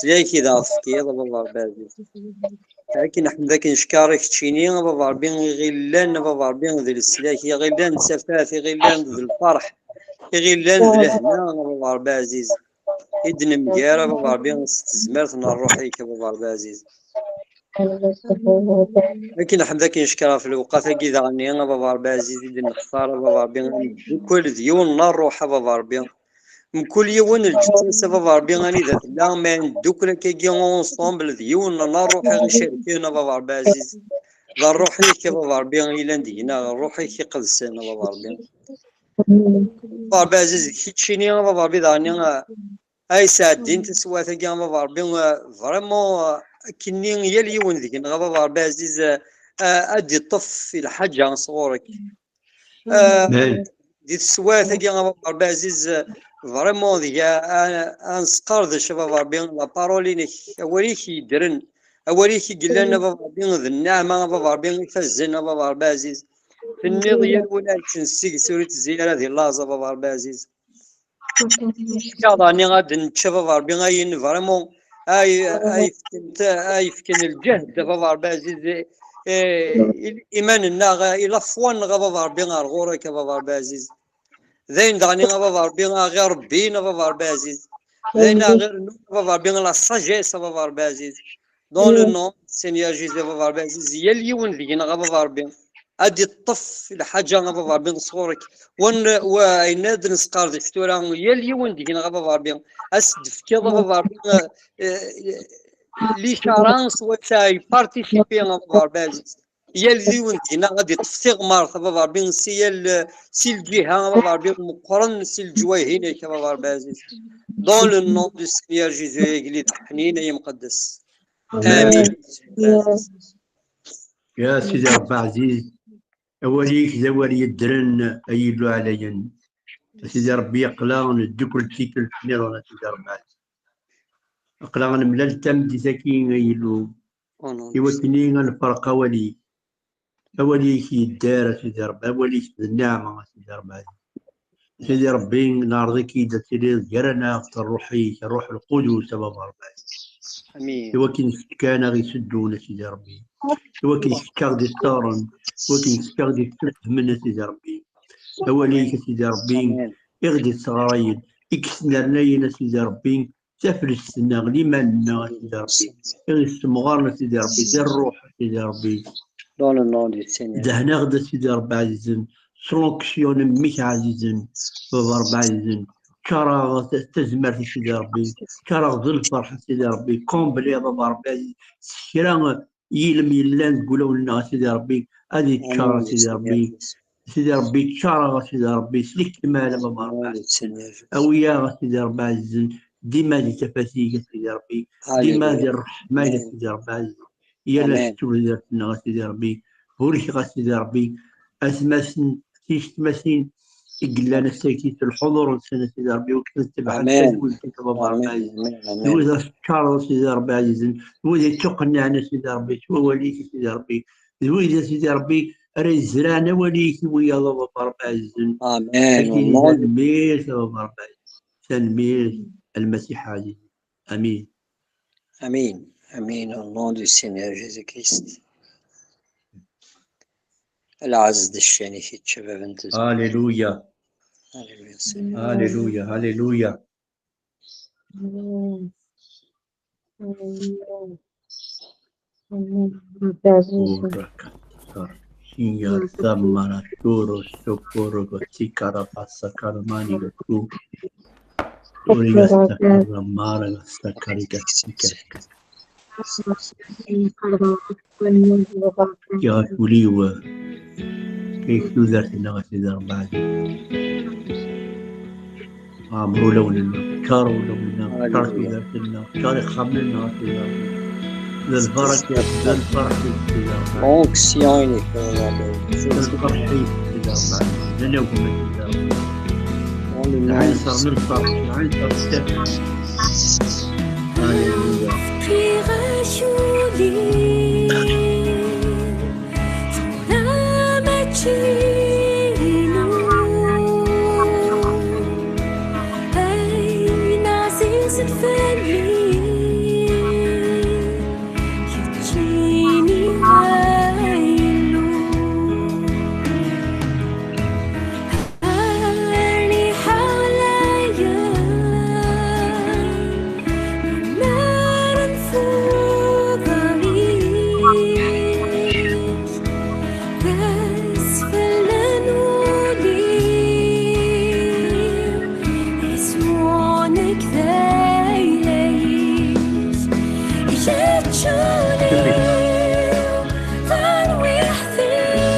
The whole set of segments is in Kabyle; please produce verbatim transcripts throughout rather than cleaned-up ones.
leslak i d aɣ-tefkiḍ, a baba Ṛebbi ɛziz. Akken ḥmed akken ckaṛ i keččini, a baba Ṛebbi, iɣillan, a baba Ṛebbi, d leslak, iɣillan d tafat, iɣillan d lferḥ, iɣillan d lehna, a baba Ṛebbi ɛziz. I d-nemgar, a baba Ṛebbi, s tezmert n ṛṛuḥ-ik, a baba Ṛebbi ɛziz. Akken ḥmed akken ckaṛ ɣef lewqat-agi daɣen, a baba Ṛebbi ɛziz, i d-nextar, a baba Ṛebbi, ad neddukel d yiwen n ṛṛuḥ, a baba Ṛebbi. Mkul yiwen lǧetta-s, a baba Ṛebbi, anida tella, ma neddukel akkagi ensemble d yiwen n ṛṛuḥ i ɣ-icerken, a baba Ṛebbi ɛziz. D ṛṛuḥ-ik, a baba Ṛebbi, yellan deg-neɣ, ṛṛuḥ-ik iqedsen, a baba Ṛebbi. Baba Ṛebbi ɛziz, d keččini, a baba Ṛebbi, daɣen, ay sɛeddin taswiɛt-agi, a baba Ṛebbi, vraiment, akkenni yal yiwen deg-neɣ, a baba Ṛebbi ɛziz, ad d-iṭṭef i lḥaǧa sɣur-k. Di teswiɛt-agi, a baba Ṛebbi ɛziz, vraiment, deg a, a, a nesqerdec, a baba Ṛebbi, la parole-inek, awal-ik yeddren, awal-ik i yellan, a baba Ṛebbi, d nneɛma, a baba Ṛebbi, ifazen, a baba Ṛebbi ɛziz. Tenniḍ yal win ara yeččen seg-s ur ittezzi ara di laẓ, a baba Ṛebbi ɛziz. Yaḍani ad nečč, a baba Ṛebbi, ayen vraiment ay, ay fken, ay fken lǧehd, a baba Ṛebbi ɛziz, eh, i liman-nneɣ, i la foi-nneɣ, a baba Ṛebbi, ar ɣur-k, a baba Ṛebbi ɛziz. D ayen daɣen, a baba Ṛebbi, aɣ-iṛebbin, a baba Ṛebbi ɛziz. D ayen aɣ-irennun, a baba Ṛebbi, la sagesse, a baba Ṛebbi ɛziz. Dans le nom du Seigneur Jésus, a baba Ṛebbi ɛziz, yal yiwen deg-neɣ, a baba Ṛebbi, ad d-iṭṭef lḥaǧa, a baba Ṛebbi, sɣur-k. Wan, wa, ayen ad nesqerdec tura, yal yiwen deg-neɣ, a baba Ṛebbi, ad s-d-tefkiḍ, a baba Ṛebbi, eh, eh, licara s wayes ara yparticipi, a baba Ṛebbi ɛziz. Yal yiwen deg-neɣ ad d-iṭṭef tiɣmert, a baba Ṛebbi, si yal, si lǧiha, a baba Ṛebbi, meqqren si leǧwayeh-inek, a baba Ṛebbi ɛziz. Dans le nom du Seigneur Jésus, ay agellid ḥnin, ay amqeddes. Amin. Ya Sidi Ṛebbi ɛziz, awal-ik d awal yeddren, ay Illu ɛlayen. A Sidi Ṛebbi, aql-aɣ neddukel tikkelt nniḍen, a Sidi Ṛebbi ɛziz. Aql-aɣ nemlal tameddit-agi, ay Illu, i wakken ad nferq awal-ik. Awal-ik yedder, a Sidi Ṛebbi, awal-ik d nneɛma, a Sidi Ṛebbi ɛziz. Sidi Ṛebbi, neɛreḍ-ik-id ad tiliḍ gar-aneɣ d Ṛṛuḥ-ik, Ṛṛuḥ Lqudus, a baba Ṛebbi ɛziz. Amin. I wakken kečč kan aɣ-iseddun, a Sidi Ṛebbi. I wakken kečč aɣ-d-isseɣren, i wakken kečč aɣ-d-isseqdemen, a Sidi Ṛebbi. Awal-ik, a Sidi Ṛebbi, i ɣ-d-isseɣrayen, i yesnernayen, a Sidi Ṛebbi, taflest-nneɣ, liman-nneɣ, a Sidi Ṛebbi, i ɣ-issemɣaren, a Sidi Ṛebbi, di ṛṛuḥ, a Sidi Ṛebbi. Dans le nom du Seigneur. Dehneɣ-d, a Sidi Ṛebbi ɛzizen, s l'onction-nnek ɛzizen, baba Ṛebbi ɛzizen, ččareɣ ta-, tazmert, a Sidi Ṛebbi, ččareɣ d lferḥ, a Sidi Ṛebbi, combler, a baba Ṛebbi ɛzizen, s kra yilem yellan deg wulawen-nneɣ, a Sidi Ṛebbi, ad yeččar, a Sidi Ṛebbi. Sidi Ṛebbi, ččareɣ, a Sidi Ṛebbi, s lekmal, a baba Ṛebbi ɛzizen. Awi-yaɣ, a Sidi Ṛebbi ɛzizen, dima di tafat-ik, a Sidi Ṛebbi, dima di ṛṛeḥma-k, a Sidi Ṛebbi ɛzizen. Yal ass d tudert-nneɣ, a Sidi Ṛebbi, burkeɣ, a Sidi Ṛebbi, atmaten, tiyessetmatin i yellan ass-agi s lḥudur-nsen, a Sidi Ṛebbi, wid tebɛen tadwilt-ik, a baba Ṛebbi ɛzizen. D wid ara teččareḍ, a Sidi Ṛebbi ɛzizen, d wid yettuqennɛen, a Sidi Ṛebbi, s wawal-ik, a Sidi Ṛebbi, d wid, a Sidi Ṛebbi, ara yezrɛen awal-ik i wiyaḍ, a baba Ṛebbi ɛzizen. Amin. Akin tanemmirt, a baba Ṛebbi ɛzizen. Tanemmirt, a Lmasiḥ ɛzizen. Amin. Amin. Amin. Au nom du Seigneur Jésus-Christ. Lɛezz d ccan-ik, kečč a baba n tezmert. Alléluia. Alléluia, Seigneur. Alléluia, alléluia. Uraka, Signor, Samara, Shuru, Shukuru, Gotikara, Pasakara, Mani, Goku, Uriga, Sakara, Mara, Sakari, Gasikara. Fkiɣ-ak ul-iw, fkiɣ-ak tudert-nneɣ, a Sidi Ṛebbi ɛziz. Ɛmer ulawen-nneɣ, ččar ulawen-nneɣ, ččar tudert-nneɣ, ččar ixxamen-nneɣ, a Sidi Ṛebbi. D lbaraka-k, d lferḥ-ik, a Sidi Ṛebbi ɛziz. L'onction-inek, a Sidi Ṛebbi. D lferḥ-ik, a Sidi Ṛebbi ɛziz. D anagem, a Sidi Ṛebbi. Lɛinṣer n lferḥ, lɛinṣer n tafat. Alléluia. Tarwiḥt-iw,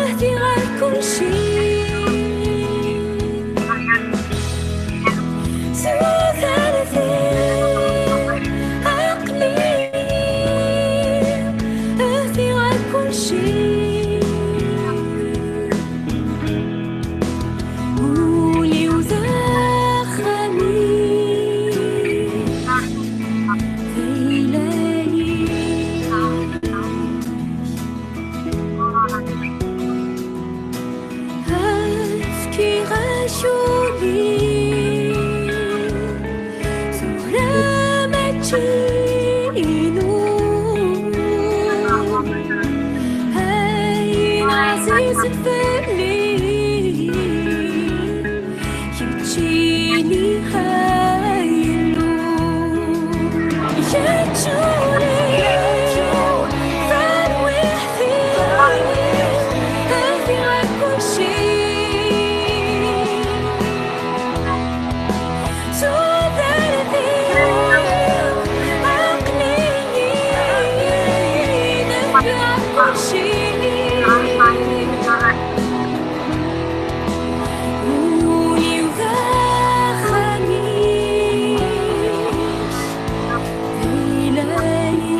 hdi ɣer kulci. Tudert-iw, aql-i, hdi ɣer kulci. Ul-iw d axxam-iw, d ayla-iw. Efkiɣ-ak ul-iw, tura mačči inu. Ayen ɛzizen fell-i, keččini ay Illu. Kečč ul-iw, tarwiḥt-iw, hdi ɣer kulci. Tudert-iw, aql-i, hdi ɣer kulci. Ul-iw d axxam-ik, d ayla-ik.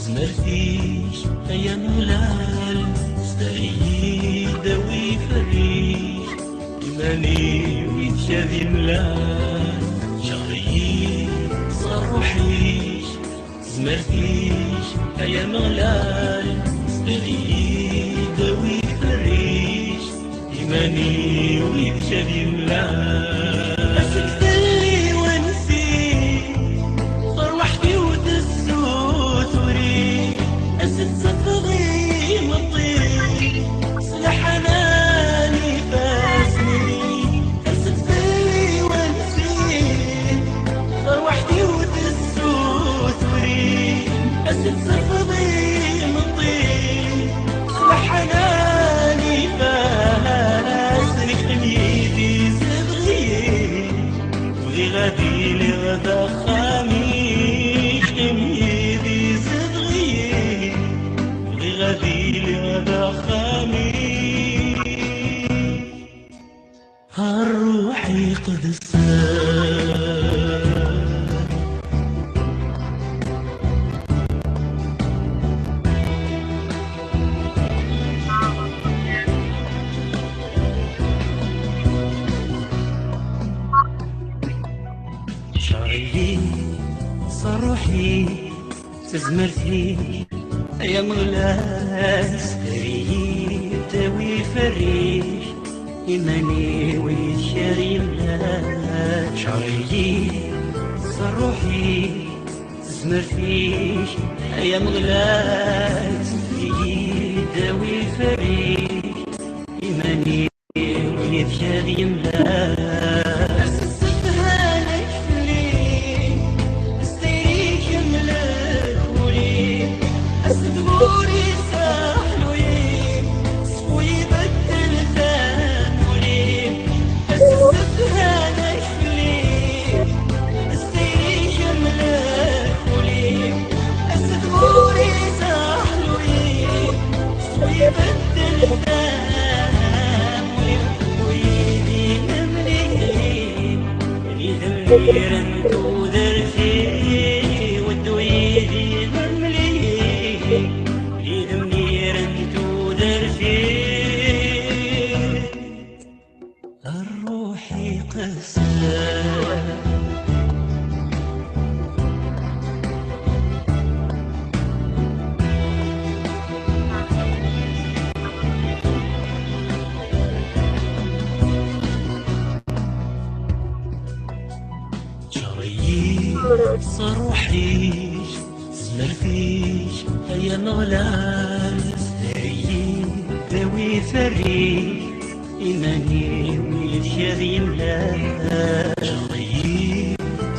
Tezmert-ik, ay Ameɣlal, sder-iyi-d, awi iferr-ik, iman-iw yid-k ad imlal, ǧer-iyi s ṛṛuḥ-ik. Tezmert-ik, ay Ameɣlal, sder-iyi-d, awi iferr-ik, iman-iw yid-k ad imlal. Asget-iyi wansi, tarwiḥt-iw tessuturi, as-d-tafeḍ imeṭṭi, s leḥnan ifassen-ik. Asget-iyi wansi, tarwiḥt-iw tessuturi, as-d-tafeḍ imeṭṭi, s leḥnan ifassen-ik. Qqim yid-i, zedɣ-iyi, bɣiɣ ad iliɣ d axxam-ik. Qqim yid-i, zedɣ-iyi, bɣiɣ ad iliɣ d axxam-ik. A Ṛṛuḥ Iqedsen. Ǧer-iyi s ṛṛuḥ-ik, tezmert-ik, ay Ameɣlal, sder-iyi-d, awi iferr-ik, iman-iw yid-k ad imlal. Ǧer-iyi s ṛṛuḥ-ik, tezmert-ik, ay Ameɣlal, sder-iyi-d, awi iferr-ik, iman-iw yid-k ad imlal. As-d-sefhan akfel-ik, s tayri-k imlek ul-ik, as-d ɣur-i s aḥluy-ik, ṣfu ibeddel tamuli. As-d-sefhan akfel-ik, s tayri-k imlek ul-ik, as-d ɣur-i s aḥluy-ik, ṣfu ibeddel tamuli. Ddu yid-i nemlil, d idemmiren n tudert-iw, ddu yid-i nemlil, d idemmiren n tudert-iw. A Ṛṛuḥ Iqedsen. Ǧer-iyi s ṛṛuḥ-ik, tezmert-ik, ay Ameɣlal, sder-iyi-d, awi iferr-ik, iman-iw yid-k ad imlal. Ǧer-iyi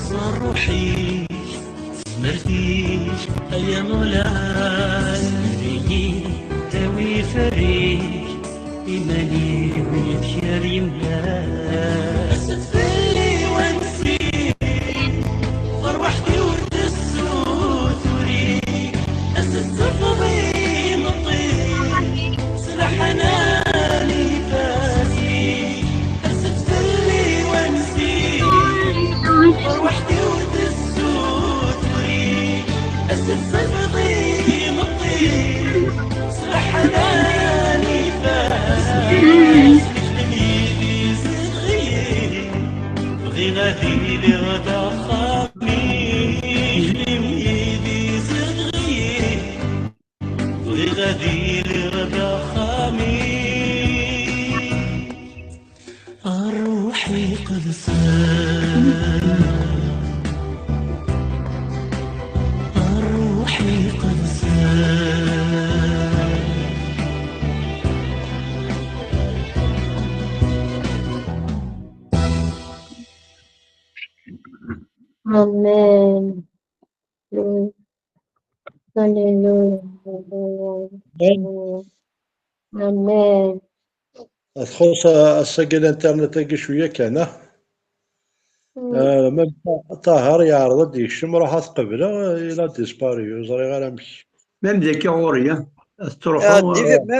s ṛṛuḥ-ik, tezmert-ik, ay Ameɣlal, sder-iyi-d, awi iferr-ik, iman-iw yid-k ad imlal. As-d fell-i wansi, tarwiḥt-iw tessuturi, as-d-tafeḍ imeṭṭi, s leḥnan ifassen-ik. As-d fell-i wansi, tarwiḥt-iw tessuturi, as-d-tafeḍ imeṭṭi, s leḥnan ifassen-ik. Qqim yid-i, zedɣ-iyi, bɣiɣ ad iliɣ d axxam-ik. Qqim yid-i, zedɣ-iyi, bɣiɣ ad iliɣ d axxam-ik. A Ṛṛuḥ Iqedsen, a Ṛṛuḥ Iqedsen. Amen. Aleluya, aleluya, aleluya. Amen. Txuṣṣ ass-agi l'internet-agi cwiya kan, ah? Mm. Euh, même Ta-, Tahar yeɛreḍ ad d-yekcem, ruḥ ad t-qebleɣ, il a disparu, ur ẓriɣ ara amek. Même dagi ɣur-i, ah? Tettruḥu. Ah, di-, ma,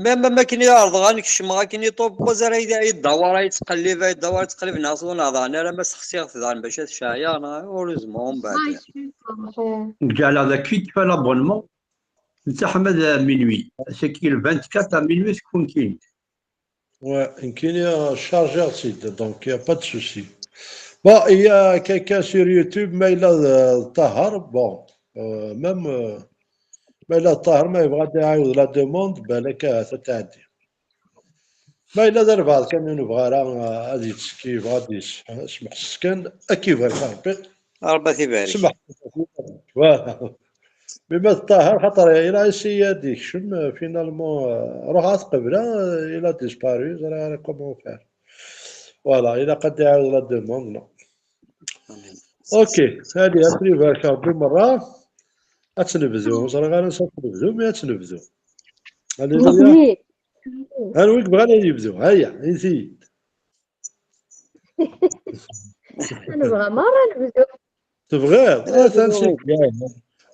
ma, ma, ma akken i ɛerḍeɣ ad n-kecmeɣ akken i ṭubbuz ara yi-, yi-, yeddawar, ay yettqellib, ay yeddawar, yettqellib, neɣ s-, neɣ daɣen ara ma sexsiɣ-t daɣen bac ad ceɛyaɣ, neɣ ur zemmreɣ mbeɛd. Deg ǧeɛleɣ daki tekfa l'abonnement. Netta ḥmed à minuit. C'est que le vingt-quatre à minuit, c'est tranquille. Ouais, nekkini charger-tt-id, donc il y a pas de souci. Bon, il y a quelqu'un sur YouTube, ma yella d, d Tahar, bon, euh, même, euh, ma yella d Tahar, ma yebɣa ad iɛawed la demande, balak ahat ad tɛeddi. Ma yella d albaɛḍ kan ur nebɣa ara, euh, ad yettekki, yebɣa ad yesmeḥses kan, ad k-ibarek Rebbi. Rebbi ad t-ibarek. Smeḥ. Voilà. Mais ma d Tahar, xaṭer il a essayé ad yekcem, euh, finalement, euh, ruḥ ad tqebla, euh, il a disparu, ẓriɣ ara comment faire. Voilà, ilaq ad d-iɛawed la demande, non. Ok, allez, ad ken-ibarek Rebbi merra. Ad tt-nebdu, ur ẓriɣ ara ansa ad tt-nebdu, mais ad tt-nebdu. Alléluia. Anwa i yebɣan ad yebdu? Haya, init-iyi-d. Nebɣa merra nebdu. Tebɣiḍ? Ah, tansi.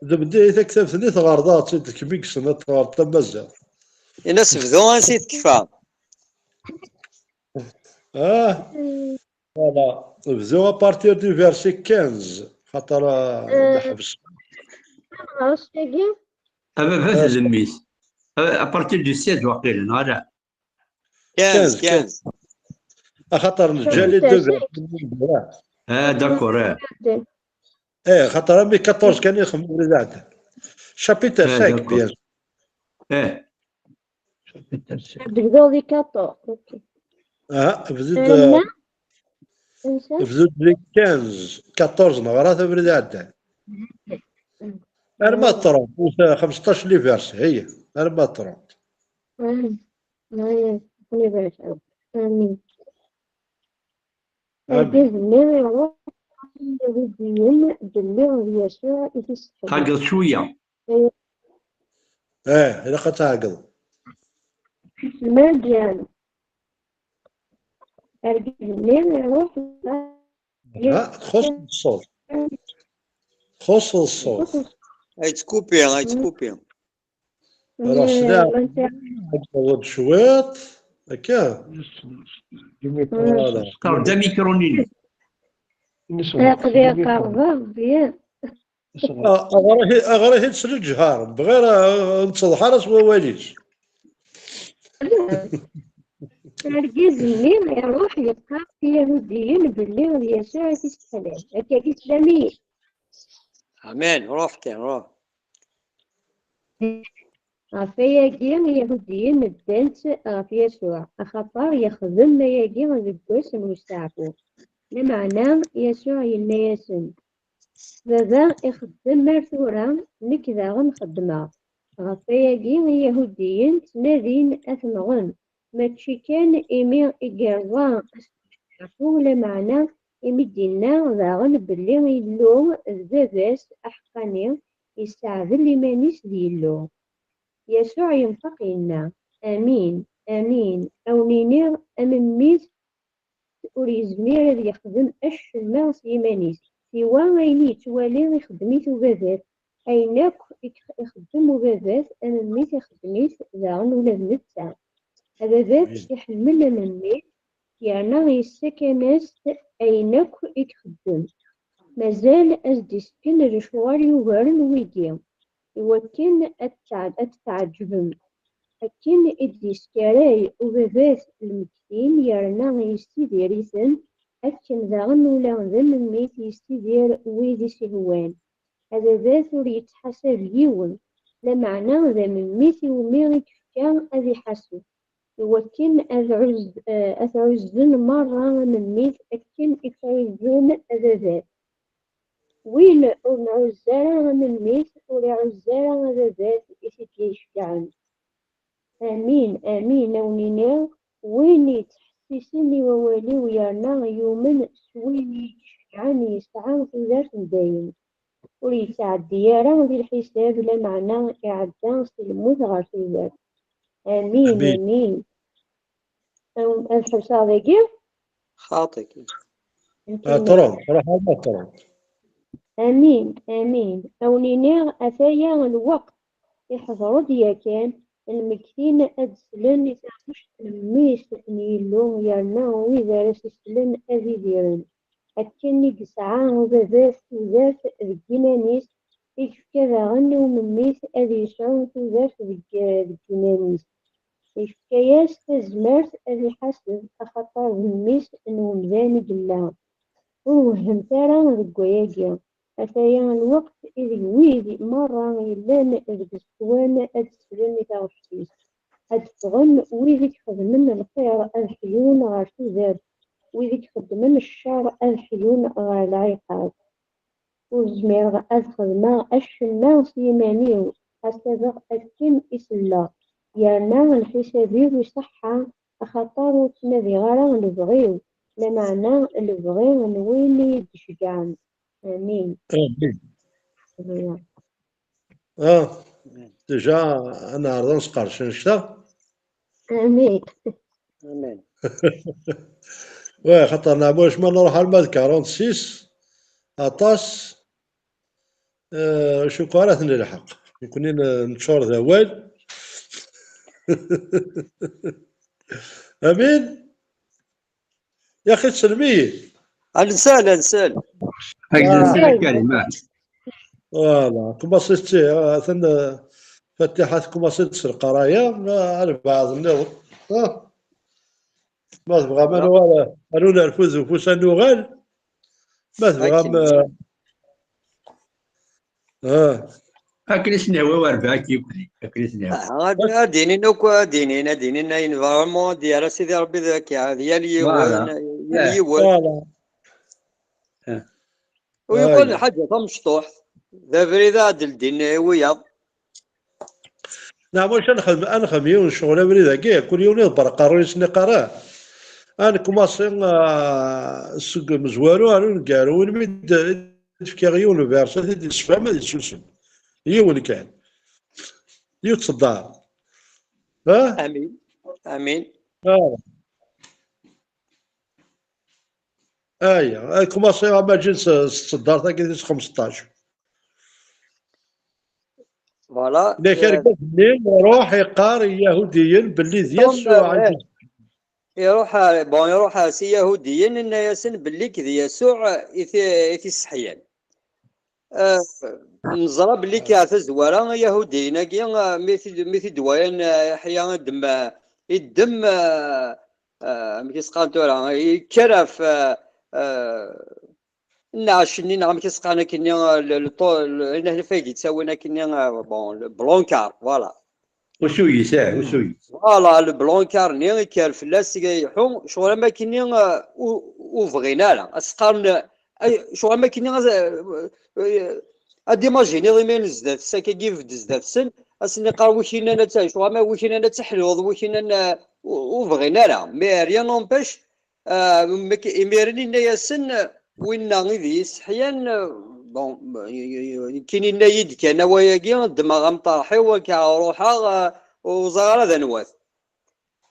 Debdi taktabt-nni, teɣreḍ-aɣ-tt-id, kemm i yessnen ad teɣreḍ tamaziɣt. Ini-as bdu ansi tekfa. Ah, voilà. Bdu à partir du verset quinze. Xaṭer, ah, euh, neḥbes. Ɣer wagi? Ababat d mmi-s. Euh, à partir du seize, waqila, neɣ ala? Quinze, quinze. Axaṭer neǧǧa les deux. Ah, d'accord, eh. Eh, xaṭer ami quatorze kan i nxemmem abrid iɛeddan. Chapitre cinq, bien sûr. Eh. Chapitre cinq. Bdu di quatorze, ok. Ah, bdu-d, bdu-d di quinze, quatorze neɣra-t abrid iɛeddan. Arma trente, xemseṭṭac les versets, hiya, arma trente. Amin. Argaz-nni iruḥ Yahudiyen belli d Yasuɛ i t-isseḥbes. Tɛeggeḍ cwiya. Eh, ilaq ad tɛeggeḍ. Merǧan. Argaz-nni iruḥ. Ah, txuṣṣ ṣṣut. Txuṣṣ ṣṣut. Ay ttkupi, ay ttkupi. Alors, cwiṭ, akka. Voilà. Qerreb-d amikru-nni-inek. Aql-i qerrbeɣ, bien. Ah, aɣer-, aɣer-, aɣer-, s leǧhar, bɣiɣ ara, ur nettḍeḥ ara s wawal-is. Argaz-nni iruḥ yeqqar i Yahudiyen belli d Yasuɛ i t-isseḥlan. Akka i teslam-iyi? Amin, ruḥ kan, ruḥ. Ɣef wayagi, Iyahudiyen ddan-tt ɣef Yasuɛ, axaṭer yexdem ayagi deg wass n usteɛfu. Lameɛna, Yasuɛ yenna-yasen, Baba ixeddem ar tura, nekk daɣen xeddmeɣ. Ɣef wayagi, Iyahudiyen ttnadin ad t-nɣen, mačči kan imi i yerẓa asteɛfu, lameɛna imi d-inna daɣen belli Illu d Baba-s aḥeqqani, yesseɛdel iman-is d Yillu. Yasuɛ yenṭeq yenna, Amin, amin, a wen-iniɣ, a memmi-s ur yezmir ad yexdem acemma s yiman-is, siwa ayen yettwali ixeddem-it ubabat. Ayen akk i ixeddem ubabat, a memmi-s ixeddem-it daɣen ula d netta. Ababat iḥemmel a memmi-s, yerna yessakan-as-d ayen akk i ixeddem. Mazal ad s-d-isken lecɣal yugaren wigi, iwakken ad tɛeǧ-, ad tɛeǧbem. Akken i d-yeskaray ubabat lmegtin yerna yessidir-iten, akken daɣen ula d a memmi-s yessidir wid i s-ihwan. Ababat ur yettḥasab yiwen, lameɛna d a memmi-s iwumi i yefka ad iḥaseb, iwakken ad ɛuzz-, eh, ad t-ɛuzzen merra a memmi-s akken i ttɛuzzun ababat. Win ur nɛuzz ara a memmi-s, ur iɛuzz ara ababat i t-id-icegɛen. Amin, amin, a wen-iniɣ, win yettḥessisen i wawal-iw yerna yumen s win i yi-d-icegɛen yesɛa tudert n dayem. Ur yettɛeddi ara di lḥisab, lameɛna iɛedda si lmut ɣer tudert. Amin, amin. Amin. Ad, ad ḥebseɣ dagi? Xaṭi. Ah, trente, ruḥ arma trente. Amin, amin. A wen-iniɣ, ataya lweqt Iḥḍer-d yakan lmegtin ad slen i taɣect n mmi-s n Yillu, yerna wid ara s-islen ad idiren. Akken i yesɛa ubabat tudert deg yiman-is, i yefka daɣen i umemmi-s ad yesɛu tudert deg, deg yiman-is. Yefka-yas tazmert ad iḥaseb, axaṭer d mmi-s n umdan i yella. Ur wehhmet ara deg wayagi. Ataya lweqt ideg wid merra yellan deg iẓekwan ad slen i taɣect-is. Ad ffɣen wid i ixedmen lxir ad ḥyun ɣer tudert, wid i ixeddmen ccer ad ḥyun ɣer lɛiqab. Ur zmireɣ ad xedmeɣ acemma s yiman-iw, ḥasabeɣ akken i selleɣ, yerna lḥisab-iw iṣeḥḥa, axaṭer ur ttnadiɣ ara lebɣi-w, lameɛna lebɣi n win i yi-d-iceggɛen. Amin. Amin. Amin. Ah, déjà, ad neɛreḍ ad nesqerdec annect-a. Amin. Amin. Ouais, xaṭer neɛma acemma nruḥ arma d quarante-six, aṭas, euh, acu kan ara ten-nilḥeq. Nekni n-, neččur d awal. Amin. Yaxi, tsellem-iyi. Ad nsel, ad nsel. Voilà, commencé-tt, atan, euh, Fatiḥa tkumaṣi-d s lqeraya, ma albeɛḍ nniḍen. Ah. Ma tebɣam ad nuɣal, ad nerfed ufus ad nuɣal. Ma tebɣam, akken, euh, ah. Akken i s-nehwa warbeɛ, akken i s-nehwa. Ah, ad, ad d-inin akk, ad d-inin, ad d-inin ayen vraiment ad d-yerr Sidi Ṛebbi d akka, d yal yiwen, voilà, yal yiwen. Voilà. Ah. U yuɣal lḥaǧa tamecṭuḥt, d abrid ad d-ldin i wiyaḍ. Neɣ maca ad nexdem, ad nexdem yiwen n ccɣel abrid-agi, kul yiwen iḍebber aqerruy-is nni qqaren. Ad nkumaṣi, ah, seg umezwaru ar uneggaru, win mi d-, d-fkiɣ yiwen uberṣ, ad t-id-yessefhem, ad yessusem. Yiwen kan. Yiwet tṣeddaṛ. Ha? Amin. Amin. Ah. Aya, ad kumaṣi amaǧi s, s tṣeddart-agi tis xmesṭac. Voilà. Nek, euh, argaz-nni iruḥ iqqar i Yahudiyen belli d Yasuɛ, eh, i t-, iruḥ ar, bon, iruḥ ar s Iyahudiyen, inna-yasen belli d Yasuɛ i t-, i t-isseḥyan. Eh, neẓra belli kra tazwara, Iyahudiyen-agi, eh, mi t-, mi t-id-walan, eh, Yeḥya iddem, eh, iddem, eh, eh, amek i s-qqaren tura, yekker ɣef, eh, eh, nneɛc-nni, neɣ amek i s-qqaren akkenni, eh, le, le to-, le, ayen ɣef ay d-yettawin akkenni, eh, bon, le brancard, voilà. Usu-is, eh, usu-is. Voilà, le brancard-nni, yekker fell-as, ileḥḥu, ccɣel am akkenni, eh, ur, ur bɣin ara. Ad s-qqaren, eh, ccɣel am akkenni, eh, eh, ad imajiniḍ imir n zdat-s, akkagi ibedd zdat-sen, ad sen-iqqar wi k-innan ad ta-, ccɣel am wi k-innan ad teḥluḍ, wi k-innan, eh, ur, ur bɣin ara. Mais rien n'empêche, ah, mek-, imiren inna-yasen, winna i d iyi-isseḥyan, bon, nekkini inna-yi-d kan away-agi, ddmeɣ amṭerḥ-iw, akka ruḥeɣ, ah, ur ẓriɣ ara d anwa-t.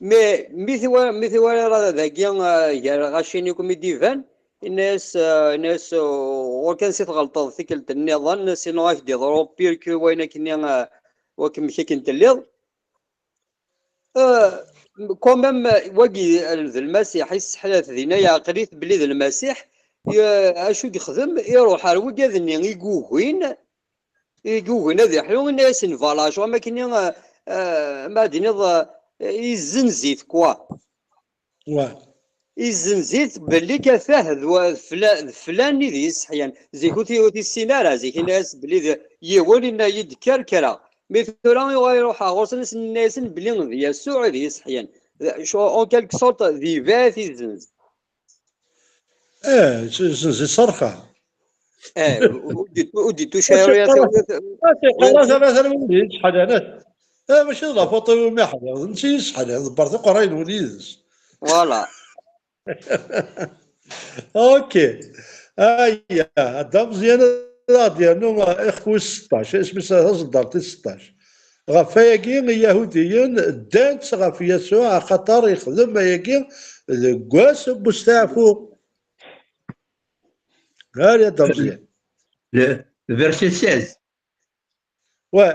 Mais mi t-iwa-, mi t-iwala dagi, ah, gar lɣaci-nni kum i d-iban, inna-yas, ah, inna-yas, ah, ɣur-k ansi tɣelṭeḍ tikkelt nniḍen, sinon ad k-d-iḍru pire que wayen akkenni, ah, wakken akken telliḍ. Euh, quand même, wagi d Lmasiḥ, isseḥla-t dinna, yeɛqel-it belli d Lmasiḥ. Ye-, acu yexdem? Iruḥ ar wigad-nni i yugin, i yugin ad iḥlu, inna-yasen, voilà, acu am akkenni, euh, euh, ma ad d-tiniḍ, euh, izzenz-it, quoi. Wa. Izzenz-it belli katah d wa-, d fla-, d flan i d yesseḥyan. Zik ur t-, ur t-issin ara, zik inna-yas belli d yiwen, inna-yi-d kker kra. Mi tura yuɣal iruḥ ɣur-sen, inna-yasen belli d Yasuɛ i d yesseḥyan. D, en quelque sorte, d ibat izzenz. Eh, izzenz iṣerxa. Eh, ur d-, ur d-ituc ara. Ur d-iqqar ara, ur d-iqqar ara, ur d-iseḥlan. Eh, mačči d la faute-iw imi ḥliɣ, d netta i yi-yesseḥlan, ḍebber tiqerray-nwen yid-s. Voilà. Ok. Aya, Dda Meẓyan ad aɣ-d-yernu ixef wis seṭṭac, isem-is taẓeddart tis seṭṭac. Ɣef wayagi, Iyahudiyen ddan-tt ɣef Yasuɛ, axaṭer yexdem ayagi deg wass n westeɛfu. Ɣer ya Dda Meẓyan. Le, le verset seize. Ouais.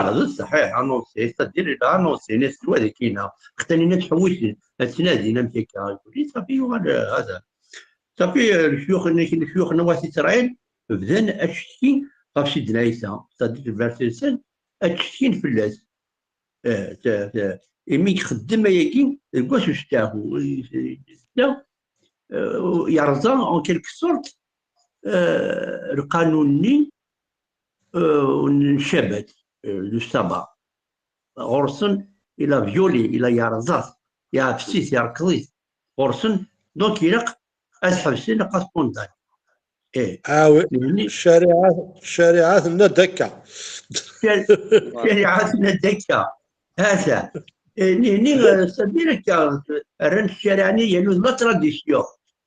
Voilà, d ṣṣeḥ, ih, annoncé, c'est-à-dire, il a annoncé, nnan-as wad akkin-a, xtanin ad ḥewwisen, ad ttnadin, amek akka, yeqqel-d, ṣafi, yuɣal, eh, hada. Ṣafi, eh, lecyux-nni, lecyux n Wat Isṛayil, bdan ad ttcetkin ɣef Sidna Ɛisa, c'est-à-dire, lberṣ-nsen, ad ttcetkin fell-as. Eh, ta-, ta-, imi ixeddem ayagi deg wass usteɛfu, i-, i-, i-, eh, yerẓa, en quelque sorte, eh, lqanun-nni, eh, n Ccabat, eh, du sabbat. Ɣur-sen, il a violé, il a yerẓa-t, yeɛfes-it, yerkeḍ-it. Ɣur-sen, donc ilaq ad ḥebsen, ilaq ad condamnen. Eh, ah oui, nehni ccariɛa, ccariɛa tenna-d akka. Ccariɛa tenna-d akka. Hata. Eh, nehni, eh, c'est-à-dire akka, rran ccariɛa-nni yernu d la tradition.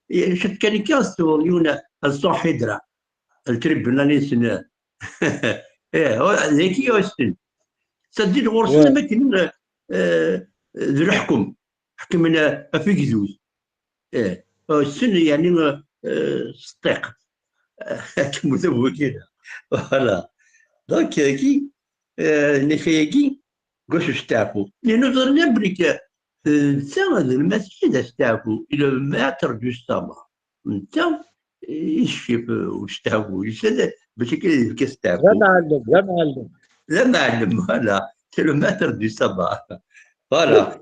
Eh, chat kan akka, s-, yiwen, ad ṣuḥ hidra. Ltribunal-nsen. Eh, dagi ɣur-sen. C'est-à-dire ɣur-sen, ouais, am akken, eh, d leḥkem. Ḥekmen ɣef igdud. Eh, ssen, yeɛni, eh, s ṭṭiq. Akken ur tabu kira. Voilà. Donc, yagi, eh, nniɣ-ak ayagi, deg wass usteɛfu. Nniɣ-ak belli, eh, netta d lmasiḥ d asteɛfu, il est le maître du sabbat. Netta, eh, i ccif, eh, usteɛfu, yessal, bac akka ad yefk asteɛfu. D amɛellem, d amɛellem. D amɛellem, voilà. C'est le maître du sabbat. Voilà.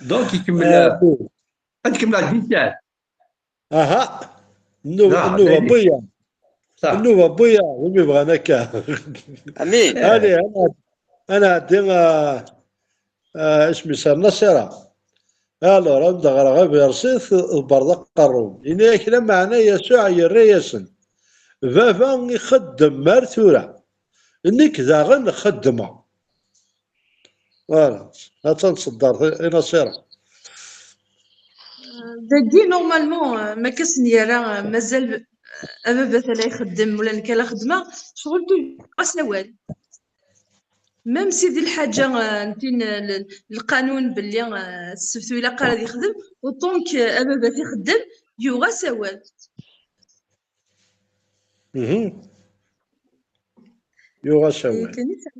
Donc, ikemmel, ah, oui. Ad tkemmel Ɛziza. Aha. Nnu-, ah, nnuba, dayen. Buyya. Nnuba, buyya, win yebɣan akka. Amin. Allez, ana, ana ɛeddi, ah, ah, isem-is Nasira. Alors, ad d-ɣreɣ abersit, ḍebber d aqerru. Ini-ak, lameɛna Yasuɛ yerra-yasen: Baba ixeddem ar tura, nekk daɣen xeddmeɣ. Voilà, ha-tt-an tṣeddart i Nasira. Dagi, normalement, euh, ma k-asen-yerra, euh, mazal, euh, ababat ala ixeddem, ula nekk ala xeddmeɣ, ccɣel tu-, ɣas awal. Même si di lḥaǧa, euh, n tin, euh, l-, lqanun belli, euh, ssebt ur ilaq ara ad yexdem, autant que, euh, ababat ixeddem, yuɣ-as awal. Mhm. Yuɣ-as awal. Kan i t-,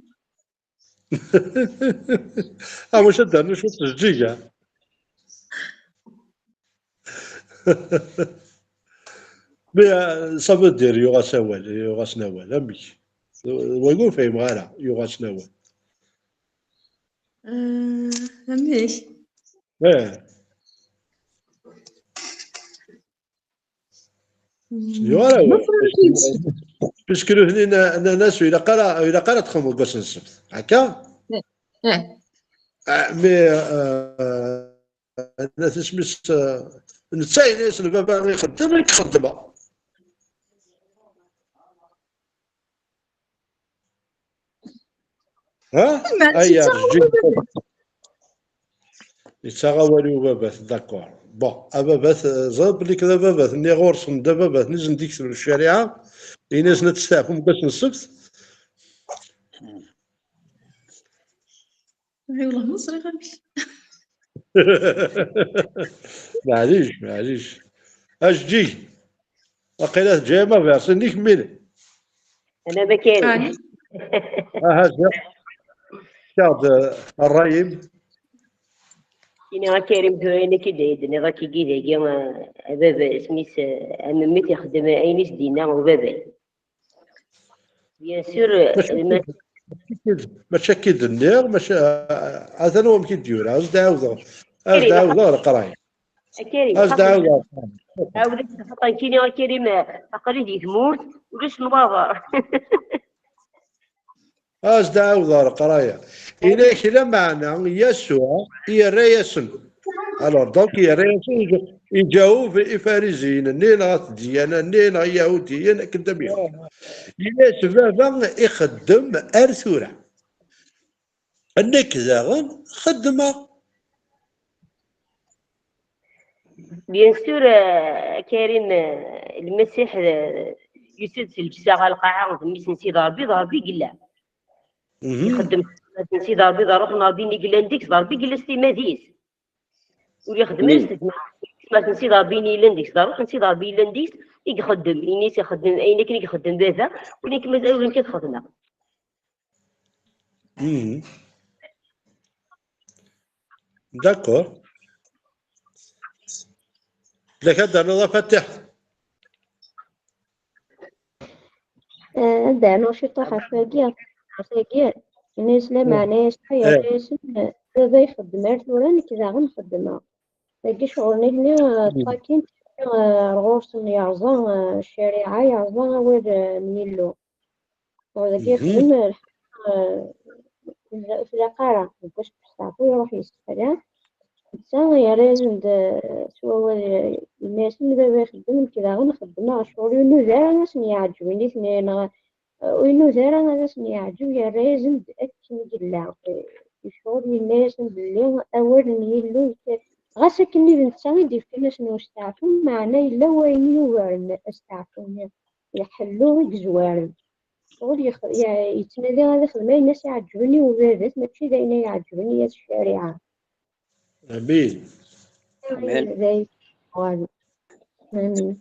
ah, wacu ad d-nernu cwiṭ n tjeǧǧiga. Mais, euh, ça veut dire, yuɣ-as awal, yuɣ-asen awal, amek? Wagi ur fhimeɣ ara, yuɣ-asen awal. Euh, amek? Eh. Yuɣ-as awal. Puisque nutni na-, na-, nnan-as ur ilaq ara, ur ilaq ara ad txedmeḍ deg wass n ssebt. Akka? Eh, eh. Ah, mais, euh, nnan-as isem-is, euh, netta yenna-yasen baba ixeddem, nekk xeddmeɣ. Ha? Aya, yettaɣ awal i baba-s. Yettaɣ awal i ubabat, d'accord. Bon, ababat, euh, ẓriɣ belli d ababat-nni ɣur-sen, d ababat-nni i sen-d-ikteb ccariɛa, ini-asen ad testeɛfum deg wass n ssebt. Ay, wellah, ma ẓriɣ amek. Maɛlic, maɛlic. Ajeǧǧig. Aqila teǧǧa-yam aversi-nni kemmini. Ana ma Karim. Aha, ziɣ. Fkiɣ-d, eh, ṛṛay-im. Ini a Karim, tura ayen akka i d-tenniḍ akka i dagi, eh, a baba, isem-is, eh, a memmi, t-ixeddem ayen i s-d-yenna ubabay. Bien sûr, eh, Mačči ma- mačči akka i d-nniɣ, mačči, eh, atan wamek i d-yura. Ad s-d-ɛawdeɣ. Ad s-d-ɛawdeɣ leqraya. A Karim, Ad s-d-ɛawdeɣ. Ɛawed-as xaṭer kini a Karim, aql-i di tmurt, ulac nnwaḍer. Ad s-d-ɛawdeɣ leqraya. Ila kra meɛna, Yasuɛ yerra-yasen. Alors, donc, yerra-yasen, iǧ-, iǧaweb Ifariziyen-nni, neɣ At Ddiyana-nni, neɣ Iyahudiyen, akken d amyaru. Yenna-yas, baba ixeddem ar tura. Nekk daɣen xeddmeɣ. Bien sûr, eh, Karim, eh, Lmasiḥ, eh, yusa-d s lǧessa ɣer lqaɛa, d mmi-s n Sidi Ṛebbi, d Ṛebbi i yella. Mhm. Ixeddem s Sidi Ṛebbi, d Ṛṛuḥ n Ṛebbi i yellan deg-s, d Ṛebbi i yella s timmad-is. Ur ixeddem ara s tezmert. Tezmert n Sidi Ṛebbi i yellan deg-s, d Ṛṛuḥ n Sidi Ṛebbi i yellan deg-s i ixeddem. Ini-as ixeddem ayen akken i ixeddem baba, ur nekk mazal ur nekk ad xedmeɣ. Mhm. D'accord. Lak ad d-ternuḍ a Fatiḥ. Eh, ad d-rnuɣ ciṭuḥ ɣef wagi, ɣef wagi. Ini-as lameɛna Yasuɛ yerra-yasen, eh, baba ixeddem ar tura, nekk daɣen xeddmeɣ. Dagi ccɣel-nni, eh, ṭṭakin, eh, ar ɣur-sen yerẓa, eh, ccariɛa, yerẓa awal, eh, n Yillu. Dagi yexdem, eh, lḥeqq, eh, ur t-ilaq ara, deg wass n usteɛfu iruḥ yessexla. Netta yerra-yasen-d, eh, s wawal, eh, yenna-yasen, baba ixeddem, nekk daɣen xeddmeɣ ccɣel, ur inuda ara ad asen-yeɛǧeb i nitni, neɣ, eh, ur inuda ara ad asen-yeɛǧeb, yerra-yasen-d akken i yella. Eh, ccɣel yenna-yasen belli awal n Yillu yekka-, ɣas akken d netta i d-yefkan ass n usteɛfu, meɛna yella wayen yugaren asteɛfu-nni, iḥellu i yezwaren. Ur yex-, ya-, yettnadi ad ixdem ayen as iɛeǧben i ubabat, mačči d ayen ay iɛeǧben i at ccariɛa. Amin. Amin. D ayen yebɣan. Amin.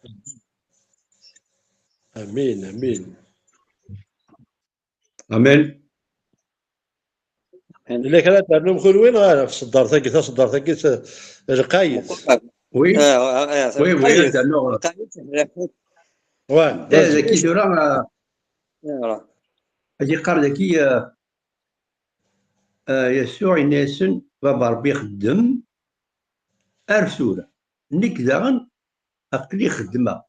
Amin, amin. Amin. Yella kra ad ternum kunwi neɣ ala ɣef tṣeddart-agi, taṣeddart-agi s-, lqayet? Oui, Ah, ah, ah, oui, oui, lqayet. ad rnuɣ. Lqayet, lqayet. Ouais, Eh, vas-y. Daki tura, Ah, ad yeqqar daki, eh, eh, Yasuɛ yenna-yasen, Baba Ṛebbi ixeddem ar tura. Nekk daɣen aql-i xeddmeɣ.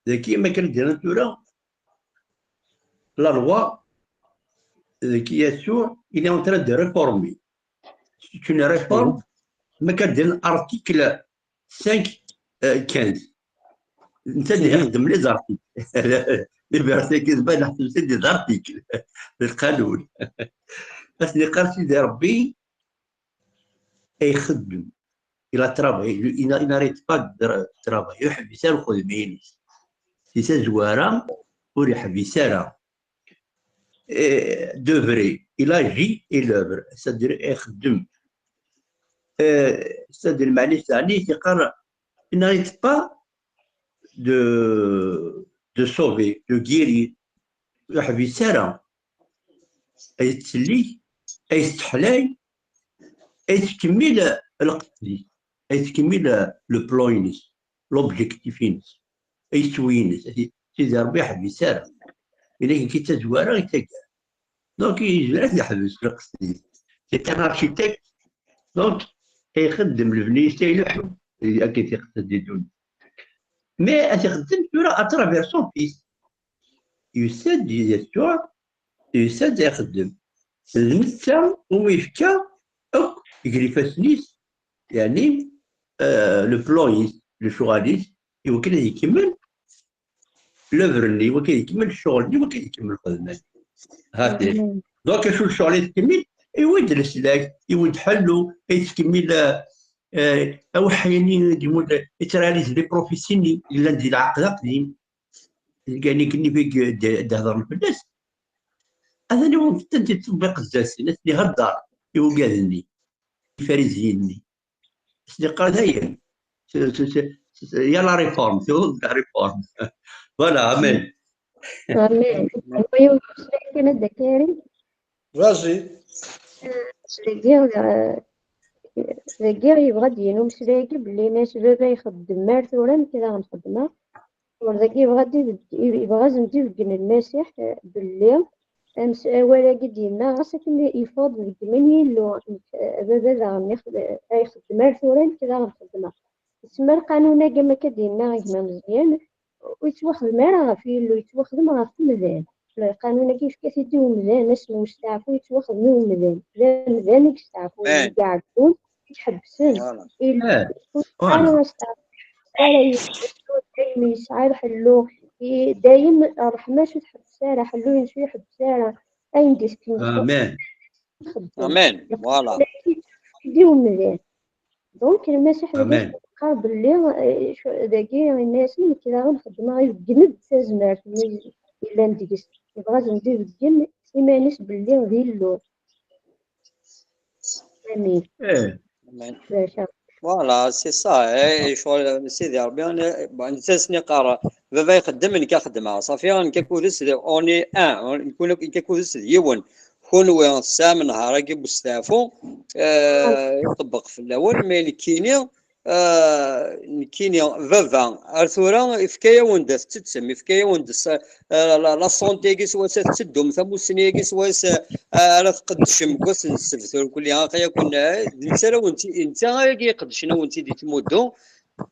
Daki ma kan d-rran tura, la loi, daki Yasuɛ, il est en train de réformer. C'est une réforme. Ma kan d-rran article cinq, euh, quinze. Netta d ixeddem les articles. Les versets quinze, ben, c'est des articles. D lqanun. Ad s-yeqqar Sidi Ṛebbi, ay xeddem. Il a travaillé, il, il n'a- il n'arrête pas de tra- travailler. Ur yeḥbis ara uxeddim-ines. Si tazwara, ur yeḥbis ara. Eh, d'œuvrer. Il agit et il œuvre. C'est-à-dire, ixeddem. Eh, c'est-à-dire, meɛna yeqqar, il n'arrête pas de, de sauver, de guérir. Ur yeḥbis ara. Ay yettsellik, ay yesseḥlay, ay yettkemmil lqesd-is, ay yettkemmil le plan-ines, l'objectif-ines, ay yettwi-ines. Sidi Ṛebbi ur yeḥbis ara. Ila akken i d tazwara i d taggara. Donc, yezmer ad yeḥbes lqesd-is. C'est un architecte. Donc, ixeddem lebni-is, ileḥḥu, akken tiqsed di ddunit. Mais ad ixeddem tura à travers son fils. Yusa-d Yasuɛ, yusa-d ixeddem. D netta umi yefka akk deg ifassen-is, yeɛni, euh, le plan-is, lecɣal-is, i wakken ad ikemmel l'œuvre-nni, i wakken ad ikemmel ccɣel-nni, i wakken ad ikemmel lxedma-nni. Ha-t-an. Donc, acu lecɣal i tkemmel? Iwi-d leslak, iwi-d ḥellu, i tkemmel, euh, euh, aweḥḥi-nni i d-yemmut, i ttṛealiz les prophéties-nni yellan di lɛaqed aqdim. Lgan igenni i d-, d-hedren fell-as. Atan iwi-, atan iṭebbiq zdat-sen, ad ten-ihedder i wugad-nni, ifariziyen-nni. Ad sen-iqqar dayen, c'est- c'est- c'est- il y a la réforme, c'est la réforme. Voilà, amen. Amen. Voyons, je vais mettre de Kerry. Vas-y. Dagi, euh, dagi yebɣa ad d-yini umeslay-agi belli ma s baba ixeddem ar tura, nekk daɣen xeddmeɣ. Ur dagi yebɣa ad d-ibeg-, yebɣa ad sen-d-ibeggen Lmasiḥ, eh, belli ams-, awal-agi d-yenna, ɣas akken yeffeɣ-d deg iman n Yillu, nekk, eh, baba daɣen ix-, ay ixeddem ar tura, nekk daɣen xeddmeɣ. Tsemma lqanun-agi, am akka d-yenna gma Meẓyan, ur yettwaxdem ara ɣef Yillu, yettwaxdem ɣef umdan. Lqanun-agi yefka-t-id i umdan, ass n usteɛfu yettwaxdem i umdan. D amdan i yesteɛfun, i iɛeggwen, i iḥebsen. Yillu ur ara asteɛfu, ara yesɛa, dayem yesɛa lḥellu, i-, dayem ṛṛeḥma-s ur tḥebbes ara, ḥellu-ines ur iḥebbes ara. Ayen d-isken Amen. Amen. Voilà. Di umdan. Donc, Lmasiḥ dagi yeqqar belli, eh, dagi yenna-yasen, nekk daɣen xeddmeɣ, ibeggen-d tazmert-nni yellan deg-s. Yebɣa ad sen-d-ibeggen iman-is belli d Illu. Amin. Eh, Amen. Baca. Voilà, c'est ça. Eh, ccɣel n Sidi Ṛebbi, ne-, bon, netta s-nni qqar, baba ixeddem, nekk ad xeddmeɣ. Ṣafi, nekk akked-s d, on est un, on-, nekk, nekk akked-s d yiwen. Kunwi tesɛam nnhar-agi n usteɛfu, eh, iṭebbeq fell-awen, mais nekkini, eh, nekkini, baba, ar tura, ifka-yawen-d ad tettettem, ifka-yawen-d s-, eh, la, la santé-agi s wass ad tetteddum, tamussni-agi s wass, eh, ara tqeddcem deg wass n ssebt, ur kulli aqi-yakun, eh, d netta ara wen-tt-, netta ara iqeddcen, a wen-tt-id-ittmuddu.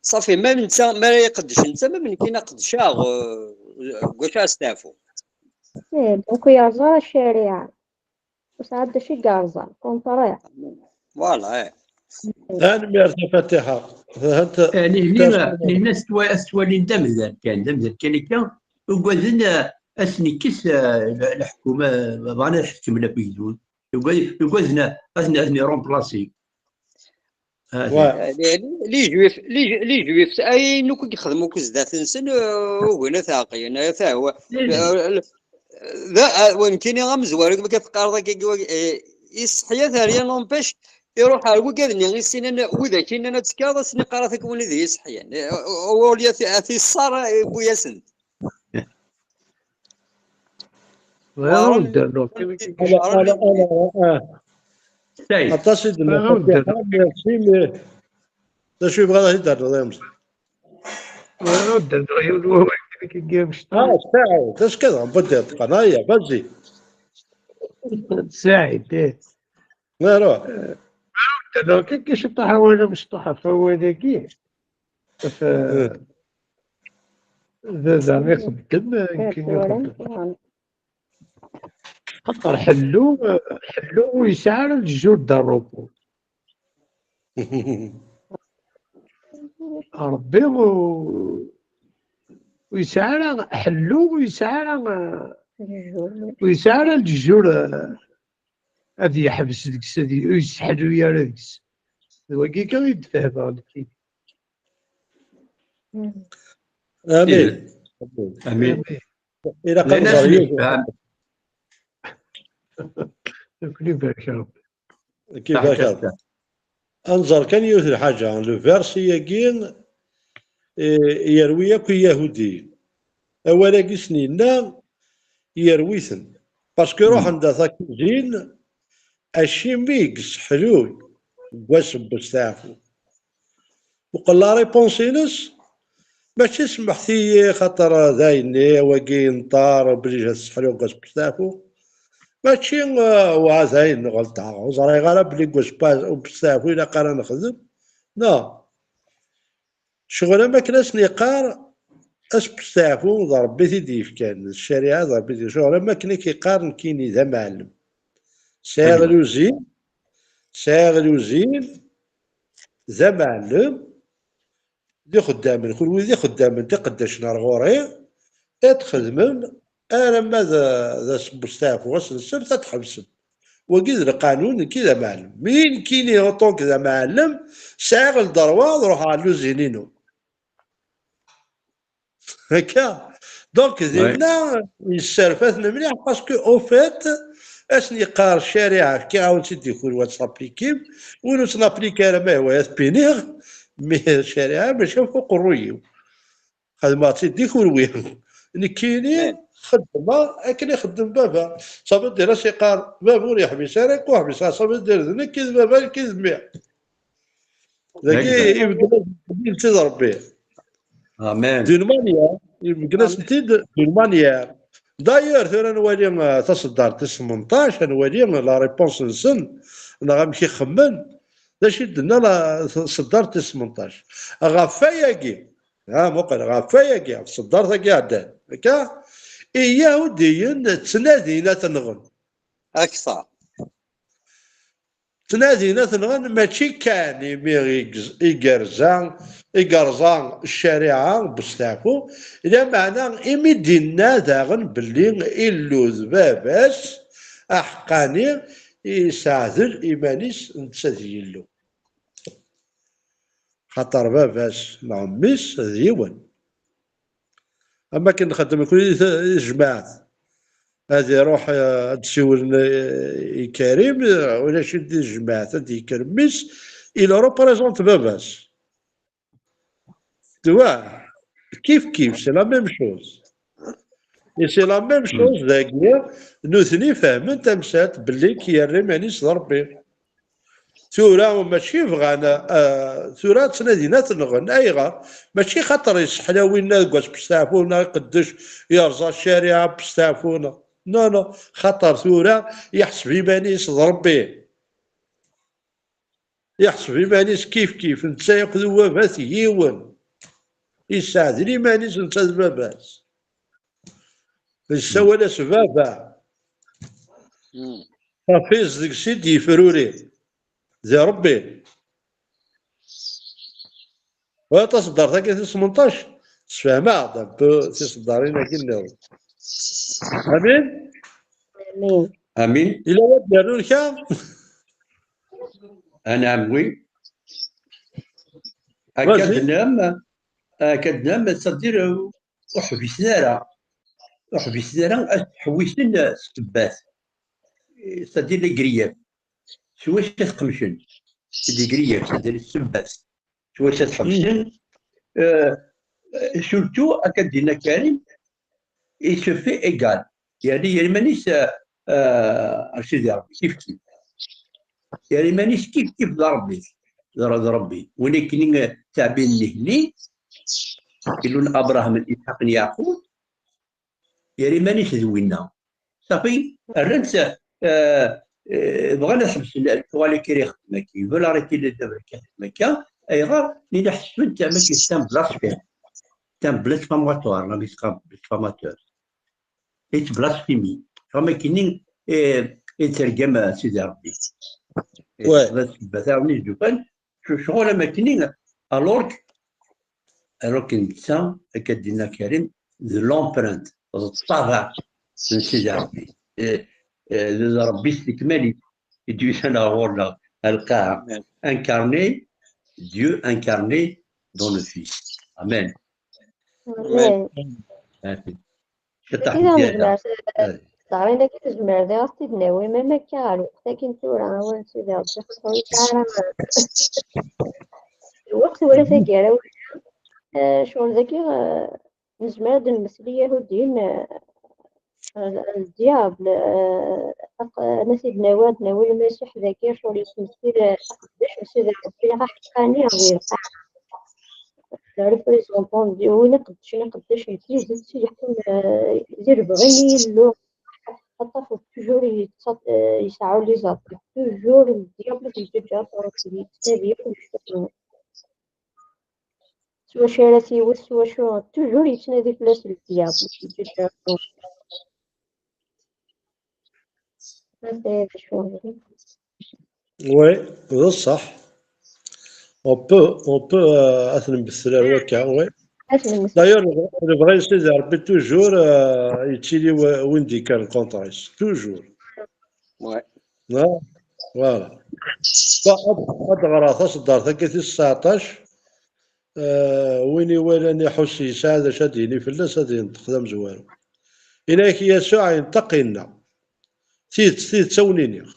Ṣafi, ma netta, ma ara iqeddec netta, ma nekkini qeddceɣ, eh, deg wacu ara steɛfu. Eh, donc yerẓa ccariɛa. Ur sɛa d acu i yerẓa, contraire. Voilà, eh. Tanemmirt a Fatiḥa. Tehant. eh, nihni, nihni ad s-twa-, ad s-twalin d amdan kan, d amdan kan akka. Ugaden, eh, ad sen-ikkes, eh, le-, leḥkuma, eh, bɣan ad ḥekmen ɣef ugdud. Ugad-, ugaden, eh, ad ten-, ad ten-iremplasi. Ah, Ouais. Eh, les, les, les juifs, les, les juifs, ayen akk i yexdem akk zdat-nsen, eh, ugin ad t-ɛeqlen, ad t-, da, ah, wa nekkini amezwaru, ma teqqareḍ akka, eh, iseḥḥi-at ar yan, n'empêche, iruḥ ar wigad-nni, i ssinen, widak yennan ad tekkaḍ, ad sen-iqqar at akk win i d iseḥḥiyen. Eh, u-, u-, ur yat-, at iṣṣar, eh, yewwi-yasen. Bɣiɣ ad d-rnuɣ kan. Ala, ala, ala, ah. Saïd. Aṭas i d-nniɣ. Bɣiɣ ad d-rnuɣ. Merci, mais d acu yebɣa ad d-rnuɣ, ya Mzid? Bɣiɣ ad d-rnuɣ yiwen n wawal kan akka n yimecṭaḥ. Ah, saɛid, acu kan, nbeddi ṭṭqan, aya, vas-y. Saɛid, eh. Nruḥ. Rnuɣ kan kan ciṭṭaḥ awal amecṭuḥ ɣef wawal-agi. Ɣef, eh, baba ixeddem, eh, nekkini xeddmeɣ. Xaṭer ḥellu, ḥellu ur yesɛi ara le jour de repos. Ṛebbi ur, ur yesɛi ara, ḥellu ur yesɛi ara, ur yesɛi ara le jour, eh, ad yeḥbes deg-s, ad y-, ur yesseḥlu ara deg-s. D wagi kan i d-fehmeɣ nekkini. Amin. Amin. Ilaq ad Llan nẓer asen yiwet. Yefhem. Nekkni barek Ṛebbi. Kif akka? Ad nẓer kan yiwet n lḥaǧa. Le verset-agi, eh, yerwi akk Iyahudiyen. Awal-agi sen-yenna, yerwi-ten. Parce que ruḥen-d ad t-akuzin, acimi i yesseḥluy deg wass n westeɛfu. Uqel la réponse-ines, mačči semmeḥt-iyi xaṭer d ayenni, wagi yenṭer, obligé ad sseḥluɣ deg wass n westeɛfu. Mačči, eh, wa d ayen ɣelṭeɣ, ur ẓriɣ ara belli deg wass n westeɛfu ilaq ara nexdem. Non. Ccɣel am akken ad sen-iqqar, ass n westeɛfu d Ṛebbi i t-id-yefkan, d ccariɛa d Ṛebbi i t-, ccɣel am akken i k-iqqar nekkini d amɛellem. Sɛiɣ luzin, sɛiɣ luzin, d amɛellem, d ixeddamen, kunwi d ixeddamen, d iqeddacen ar ɣur-i, ad txedmem arma d, d ass n westeɛfu, ass n ssebt, ad tḥebsem. Wagi d lqanun, nekki d amɛellem. Mi nekkini, en tant que d amɛellem, sɛiɣ lderwa ad ruḥeɣ ɣer luzin-inu. Akka. Donc, dinna, yesserfa-ten mliḥ, parce que, au fait, ad sen-yeqqar ccariɛa, fkiɣ-awen-tt-id i kunwi ad tt-applikim, win ur tt-nappliki ara, ma yehwa ad t-piniɣ, Mi ccariɛa mačči ɣef uqerruy-iw. Xedmeɣ-tt-id di kunwi. Nekkini xeddmeɣ akken ixeddem baba. Safi diri as-iqqar, baba ur yeḥbis ara akk, ur ḥbiseɣ. Safi diri d nekk i d baba, nekk i d mmi. Dagi ibeddel-as-tent-id Rebbi. Amen. D'une manière, ibeddel-asen-t-id d'une manière. D'ailleurs, tura nwali, euh, taṣeddart tis tmenṭac, ad nwali la réponse-nsen, neɣ amek i xemmen, d acu i d-tenna la taṣeddart tis tmenṭac. Ɣef wayagi, ha, muqel, ɣef wayagi, ɣef tṣeddart-agi iɛeddan, akka, Iyahudiyen ttnadin ad t-nɣen. Akteṛ. Ttnadin ad t-nɣen mačči kan imi i gez-, i gerza, i yerẓa ccariɛa n usteɛfu, lameɛna imi d-inna daɣen belli Illu d Baba-s aḥeqqani, iseɛdel iman-is netta d Yillu. Xaṭer baba-s neɣ mmi-s d yiwen. Am akken nxeddem nekkni i t-, i tejmaɛt. Ad iruḥ, eh, ad d-siwlen, eh, i Karim, eh, ulac-it di tejmaɛt, ad d-yekker mmi-s, il représente baba-s. Tu vois, kif kif, c'est la même chose. Et c'est la même chose dagi, nutni fehmen tamsalt belli k-yerra iman-is d Rebbi. Tura mačči bɣan, ah, tura ttnadin ad t-nɣen. Ayɣer? Mačči xaṭer yesseḥla winna deg wass n usteɛfu neɣ iqeddec, yerẓa ccariɛa n usteɛfu neɣ. Non, non, xaṭer tura yeḥseb iman-is d Rebbi. Yeḥseb iman-is kif kif, netta akked baba-s yiwen. Yesseɛdel iman-is netta d baba-s. Yessawal-as baba. Safi, deg-s i d-yefruri. Di Rebbi. Wa taṣeddart-agi tis tmenṭac, tessefhem-aɣ-d un peu tiṣeddarin-agi nniḍen. Amin? Amin. Amin. Yella wa d-yerrun kra? Anɛam, wi. Vas-y. Akka d-nam, akka d-nam, c'est-à-dire, ur ḥbisen ara. Ur ḥbisen ara, ad ḥewwisen s tebbat. C'est-à-dire les griefs. S wacu ad qemcen? C'est des griefs, c'est-à-dire ssebbat. S wacu ad ḥebsen? Euh, surtout, akka d-yenna Karim, il se fait égal. Yeɛni, yerra iman-is, euh, euh, ar Sidi Rebbi, kif kif. Yerra iman-is kif kif d Rebbi, d Re-, d Rebbi. Win akken i, euh, ttɛebbiden nehni, Illu n Abraham, n Isḥaq, n Yeɛqub, yerra iman-is d winna. Safi, rran-tt, euh, euh, bɣan ad ḥebsen lecɣal-agi ara ixeddem akka. Ils veulent arrêter le, le, le, le, ayɣer? Nini ḥesben-t am akken c'est un blasphème. C'est un blasphématoire, neɣ blasphé-, blasphémateur. It's blasphemy. Am akken i, eh, i d-tergam, eh, Sidi Rebbi. Eh, ouais. Ssebbat-a i d-yufan, c-, ccɣel am akken i, alors que, alors que netta, akka d-yenna Karim, d l'empreinte, d ṭṭabeɛ n Sidi Rebbi. Eh, eh, d Rebbi s lekmal-is i d-yusan ɣer ɣur-neɣ, ar lqaɛa. Amen. Incarné, Dieu incarné dans le Fils. Amen. Amen. Amen. Amen. Citax. Dagi d ameɣnas, eh, teɣri dagi tezmer diɣ ad tt-id-nawi, ma akka ɣer lweqt-agi n tura, awal n Sidi Rebbi, xaṭer ur yesɛi ara lweqt wala taggara wala, eh, ccɣel dagi, eh, nezmer ad d-nmesli Yahudiyen, eh, eh, d diable, eh, aq-, ad t-id-nawi, ad d-nawi Lmasiḥ dagi, ccɣel yesmesli, eh, aqeddac n Sidi Rebbi, aḥeqqani ɣer lqaɛa. Le représentant, win iqeddcen, iqeddec n tidet, yeḥkem, eh, di lebɣi n Yillu. Aṭṭaf toujours yettaṭ-, eh, yesɛa les attaques. Toujours le diable yettǧaǧǧa aṭas, yettnadi akk lejdud-nni. S wacu ara t-iwet, s wacu, toujours yettnadi fell-as le diable, yettǧaǧǧa aṭas. Ma d acu. Oui, d ṣṣeḥ. On peut, on peut, euh, ad t-nbeddel ar wakka, oui. Ad t-nbeddel. D'ailleurs, lebɣi n Sidi Rebbi toujours, euh, yettili w-, win d-yekkren contre-is, toujours. Ouais. Ah, voilà. Bon, ad, ad ɣreɣ taṣeddart-agi tis tseɛṭac. Euh, win iwalan iḥuss yesɛa d acu ad d-yini fell-as, ad yenṭeq d amezwaru. Yenna-yak Yasuɛ, yenṭeq, yenna: Tidet, tidet, a wen-iniɣ,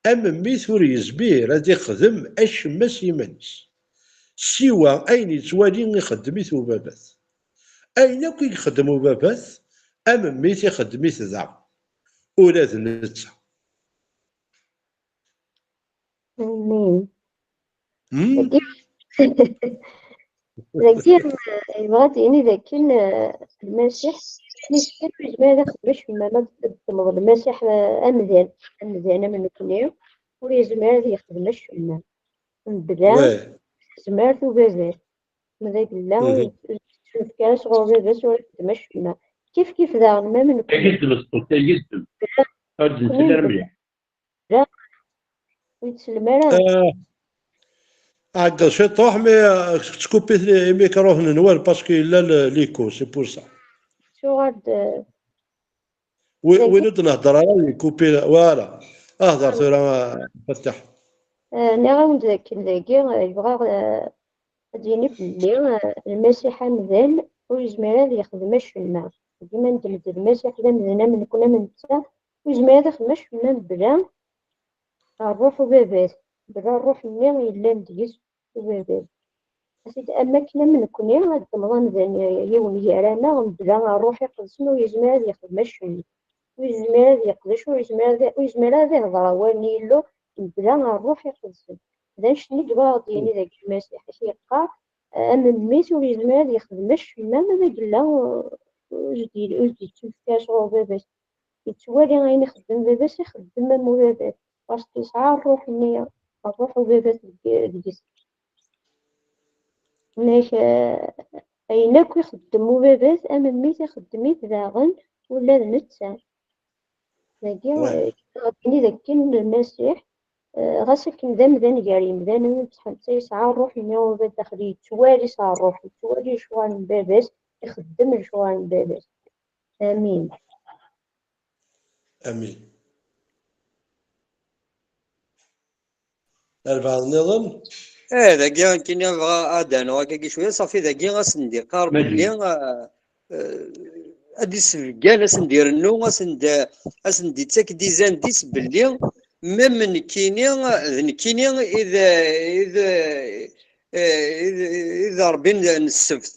am mmi-t ur yezmir ad ixdem acemma s yiman-is. Siwa ayen yettwali ixeddem-it ubabat. Ayen akk i ixeddem ubabat, am mmi-s ixeddem-it daɣ. Ula d netta. Amin. Hmm? Dagi, dagi, eh, yebɣa ad d-yini dakken, eh, Lmasiḥ, Lmasiḥ ur yezmir ad ixdem acemma. Ma d-, d-, txedmeḍ Lmasiḥ, eh, amdan, amdan am nekni, ur yezmir ad yexdem acemma. Mebla Ouais. tezmert ubabat. Ma d agella, Mhm. ur yettunefk ara sɣur baba-s, ur ixeddem acemma. Kif kif daɣen, ma am nekni. Tagi d lṣut, tagi d. Ur d-nsel ara mliḥ. Ur yettsellem ara. Euh, Ɛeggeḍ ciṭuḥ, mais euh, tettkupiḍ les micros n Nwal parce que yella le- l'écho, c'est pour ça. Tuɣal-d, eh, Wi- Dagi. Win ur d-nehder ara yekupi, voilà. Hder tura, euh, Fatah. Eh, nniɣ-awen-d dakken dagi, eh, yebɣa, eh, ad d-yini belli, eh, Lmasiḥ amdan ur yezmir ad yexdem acemma. Dima nedem-d Lmasiḥ d amdan am nekni am netta, ur yezmir ad ixdem acemma mebla ṛṛuḥ ubabat, mebla ṛṛuḥ-nni yellan deg-s ubabat. Asid, am akken am nekni ad d-ddmeḍ amdan yiwen gar-aneɣ, mebla ṛṛuḥ iqedsen ur yezmir ad yexdem acemma. Ur yezmir ad yeqdec, ur yezmir ad, ur yezmir ad ihder awal n Yillu mebla ṛṛuḥ iqedsen. D annect-nni i yebɣa ad d-yini dagi Lmasiḥ, i yeqqar, am mmi-s ur yezmir ad yexdem acemma ma d agella, uh, ur s-d-, ur s-d-yettunefk ara sɣur baba-s. Yettwali ayen ixeddem baba-s, ixeddem am ubabat. Parce que yesɛa ṛṛuḥ-nni, ṛṛuḥ ubabat deg-, deg-s. Nek, eh, ayen akk ixeddem ubabat, am mmi-s ixeddem-it daɣen ula d netta. Dagi, Ouais. eh, ɣ-d-yini dakken Lmasiḥ, eh, ɣas akken d amdan gar yimdanen, netta yesɛa ṛṛuḥ-nni ubabat daxel, yettwali s ṛṛuḥ, yettwali lecɣal n baba-s, ixeddem lecɣal n baba-s. Amin. Amin. Albaɛḍ nniḍen? Eh, dagi nekkini bɣa ad d-rnuɣ akkagi cwiya, ṣafi dagi ad sen-d-iqqar belli, eh, eh, ad d-isbeggan, ad sen-d-irennu, ad sen-d-, ad sen-d-ittak dizan dis belli, même nekkini, d nekkini i d, i d, eh, i d, i d Ṛebbi n, n ssebt.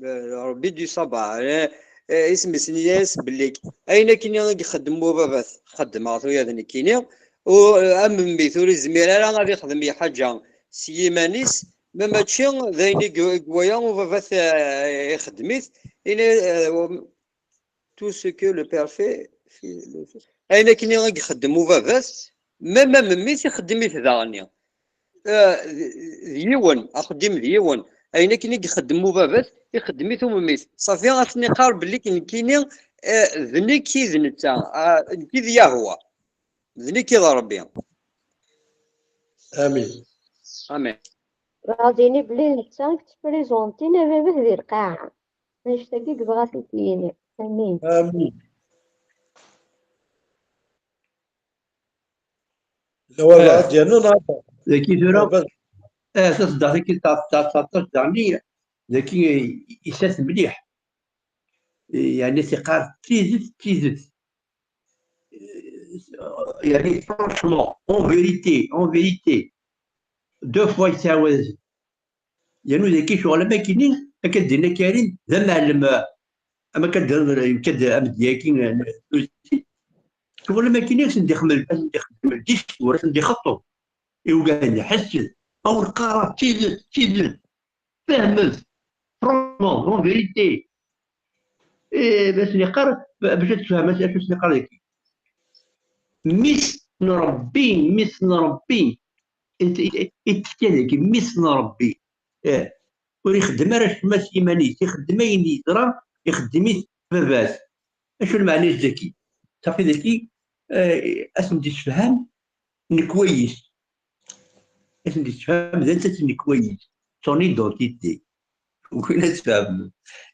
Eh, Ṛebbi du sabbaɛ, eh, eh, isem-is yenna-yas belli ayen akken i ixeddem ubabat, xeddmeɣ-t uya d nekkini. U, eh, am mmi-s ur yezmir ara ad ixdem lḥaǧa s yiman-is, ma mačči d ayen i g-, i iwala ubabat, eh, ixeddem-it, ini, eh, tout ce que le père fait, fait le fils. Ayen akken i ixeddem ubabat, même am mmi-s ixeddem-it daɣen. Eh, d, d yiwen, axeddim d yiwen. Ayen akken i ixeddem ubabat, ixeddem-it ummi-s. Ṣafi, ad sen-iqqar belli nekkini, eh, d nekk i d netta, ah, nekk i d Yahwa. D nekk i d Ṛebbi. Amin. Amin. Ɣad yini belli d netta i yettprizontin ababat di lqaɛa. Annect-agi i yebɣa ad t-id-yini. Amin. Amin. Lawan Eh. Ad yernu neɣ? Dagi tura, Bas- eh, taṣeddart-agi ta-, ta-, taṭṭac daɣen, dagi isat mliḥ. Yeɛni tiqqar d tidet, d tidet. Yeɛni franchement, en vérité, en vérité. Deux fois yettɛawad. Yernu dagi ccɣel am akini, akka d-yenna Karim, d amɛellem, eh, am akka d-, yemka-d amedya-agi, eh, ccɣel am akini, ad sen-d-ixdem, ad sen-d-ixdem discours, ad sen-d-ixeṭṭeb. I ugaden iḥessen, awen qqareɣ d tidet, d tidet. Fehmet, franchement, en vérité. Eh, bac ad sen-yeqqar, bac ad tfehmem acu ad sen-yeqqar dagi. Mmi-s n Ṛebbi, mmi-s n Ṛebbi. I t-, i t-, i t-tefka dagi, mmi-s n Ṛebbi. Eh, ur ixeddem ara acemma s yiman-is, ixeddem ayen yeẓra, ixeddem-it baba-s. Acu lmeɛna-s dagi? Ṣafi dagi, eh, ad sen-d-issefham nnekwa-is. Ad sen-d-issefham d nettat nnekwa-is. Son identité. Ugin ad tfehmem.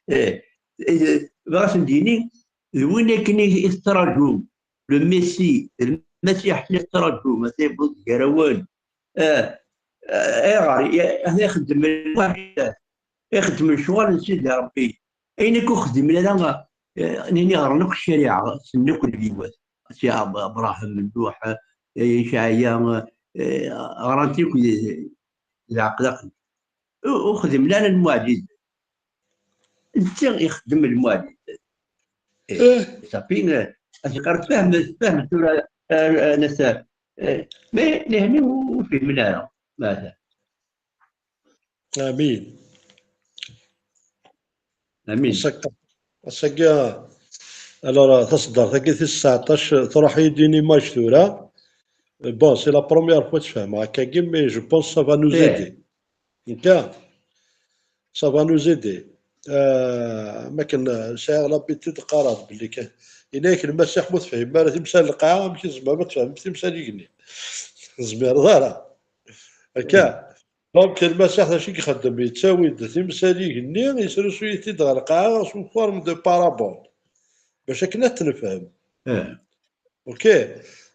Eh, eh, bɣa ad sen-d-yini, d win akken i, i tettraǧum. Le Messie, d Lmasiḥ i tettraǧum, ad t-yewweḍ gar-awen. Eh, eh, ayɣer? Ya-, ixeddem lwaḥid, ixeddem lecɣal n Sidi Ṛebbi. Ayen akk ur xdimen ara, eh, nini ɣren akk ccariɛa, ssnen akk lbiwat. Si Ab-, Abṛaham, Nuḥ, eh, Icɛaya, eh, ɣran-t akk di, di leɛqel-aqli. ur xdimen ara lmuɛǧizat. Netta ixeddem lmuɛǧizat. Eh, eh. Safi, eh, ad yeqqar tfehmet, tfehmet tura, eh, eh, netta, eh, mais nehni ur fihmen ara. Mata. Amin. Amin. Ass-agi, ass-agi, alors, taṣeddart-agi tis tseɛṭac, truḥ-iyi-d une image tura. Bon, c'est la première fois tfehmeɣ akkagi, mais je pense ça va nous aider. Nekka, ça va nous aider. Euh, ma kan, euh, sɛiɣ l'habitude qqareɣ-d belli kan, yenna-yak Lmasiḥ ma ur tefhimem ara timsal n lqaɛa, amek i tzemrem ad tfehmem timsal igenni? Ur tezmireḍ ara. Akka. Donc, Lmasiḥ d acu i ixeddem? Yettawi-d timsal igenni, yesrusuy-it-id ɣer lqaɛa sous forme de parabole. Bac akken ad t-nefhem. Eh. Ok.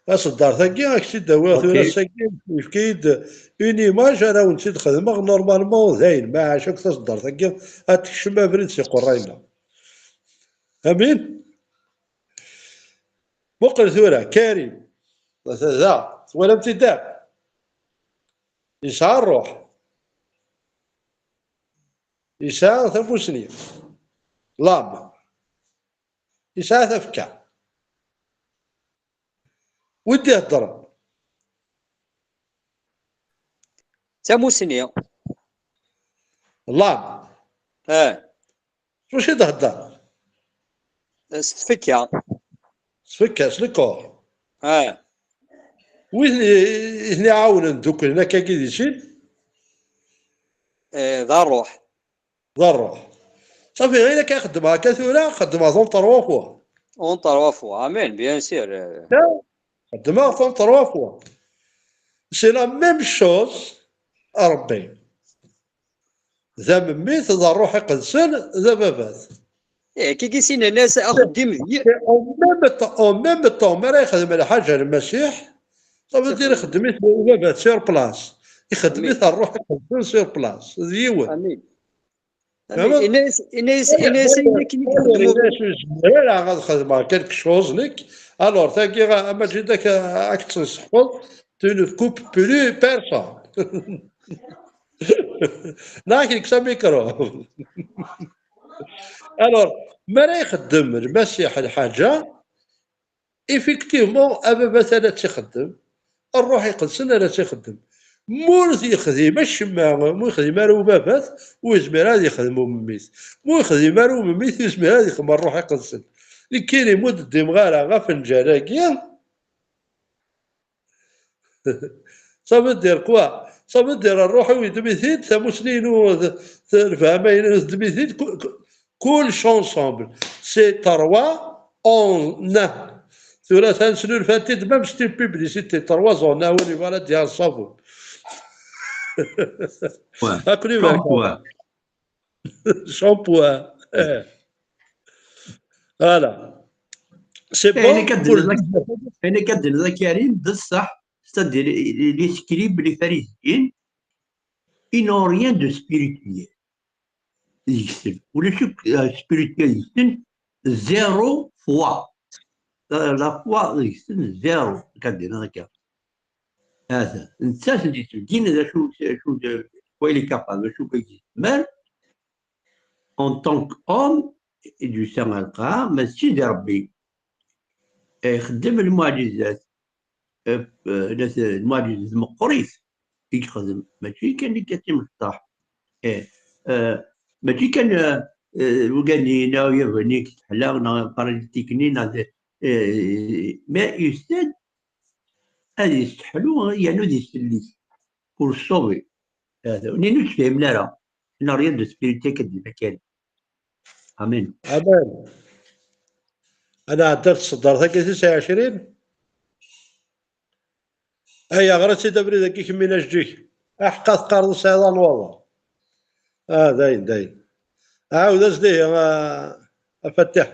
Taṣeddart-agi, ad k-tt-id-awiɣ tura ass-agi, yefka-yi-d une image, ara wen-tt-id-xedmeɣ, normalement, dayen, ma ɛac akk taṣeddart-agi, ad tekcem abrid s iqerray-nneɣ. Amin? Muqel tura, Karim. Da, twalam-t-id akk? Yesɛa ṛṛuḥ. Yesɛa tamusni. L'âme. Yesɛa tafekka. Wi d-iheddren? Tamusni. L'âme. Eh. S wacu i d-thedder? S tfekka. S tfekka, s le corps. Eh. Wi ten-, i ten-iɛawnen ddukklen akkagi di sin? Eh, d ṛṛuḥ. D ṛṛuḥ. Safi, ɣinek ad xeddmeɣ akka tura, xeddmeɣ-t en trois fois. En trois fois, amin, bien sûr. Xeddmeɣ-t en trois fois. C'est la même chose, a Ṛebbi. D amemmit, d ṛṛuḥ iqedsen, d ababat. Eh, kiki sinen-as axeddim d yi- C'est en même temps, en même temps, mi ara yexdem lḥaǧa Lmasiḥ, ça veut dire ixeddem-it ubabat sur place. Ixeddem-it ṛṛuḥ iqedsen sur place. D yiwen. Amin. Amin. Fehmeḍ? Ini-as, ini-as, ini-as ayen akken i ixeddem. Ur zmireɣ ara ad xedmeɣ quelque chose, nekk. Alors, tagi, a Maǧid, ad k-, ad k-tt-nesseḥfeḍ, tu ne coupes plus personne. Neɣ ad k-nekkes amikru. Alors, mi ara ixeddem Lmasiḥ lḥaǧa, effectivement, ababat ara tt-ixeddem, ṛṛuḥ iqedsen ara tt-ixeddem. Ma ur t-yexdim acemma, ma ur yexdim ara ubabat, ur yezmir ad yexdem umemmit. Ma ur yexdim ara umemmit, ur yezmir ad yexdem ṛṛuḥ iqedsen. Nekkini, ma ur d-ddimeɣ ara afenǧal-agi, Ça veut dire quoi? Ça veut dire, ṛṛuḥ-iw yeddem-it-id, tamusni-inu, t-, t-, lefhama-inu teddem-it-id, ku-, ku-, kullec ensemble. C'est trois en un. Tura ta nesnulfa-t-id, même c'est une publicité, trois en un, win yebɣan ad d-yaɣ ṣṣabun. Ouais. Akk-, shampoing. Shampoing. Eh. Voilà. C'est bon. Ayen akka d-tenniḍ a Karim, d ṣṣeḥ, c'est-à-dire, les, les scribes, les pharisiens, ils n'ont rien de spirituel. Deg-sen. Ulac akk, euh, spirituel deg-sen, zéro foi. La, la foi deg-sen, zéro. Akka d-yenna akka. Hata. Nettat di ddin, d acu, d acu, d, quoi il est capable, d acu i yezmer, en tant qu'homme, i d-yusa ɣer lqaɛa, mačči d Ṛebbi. Eh, ixeddem lmuɛǧizat. Eh, eh, la t-, lmuɛǧizat meqqrit i yexdem. Mačči kan akka d timecṭaḥ. Eh, eh, mačči kan, eh, eh, wigad-nni, neɣ yabani, teḥla, neɣ paralitik-nni, neɣ d, eh, mais yusa-d ad yesteḥlu, yernu ad isellek. Pour sauver. Eh, win ur tt-fhimen ara. N'a rien de spirituel que de mécanique. Amen. Amen. Ad nɛeddi ɣer tṣeddart-agi tis ɛecrin. Ay, ɣer-itt-id abrid-agi kemmini ajeǧǧig. Aḥeqqa teqqareḍ ur tesɛiḍ ara n waḍu. Ah, dayen, dayen. Ɛawed-as-d ihi, a, a Fatiḥ.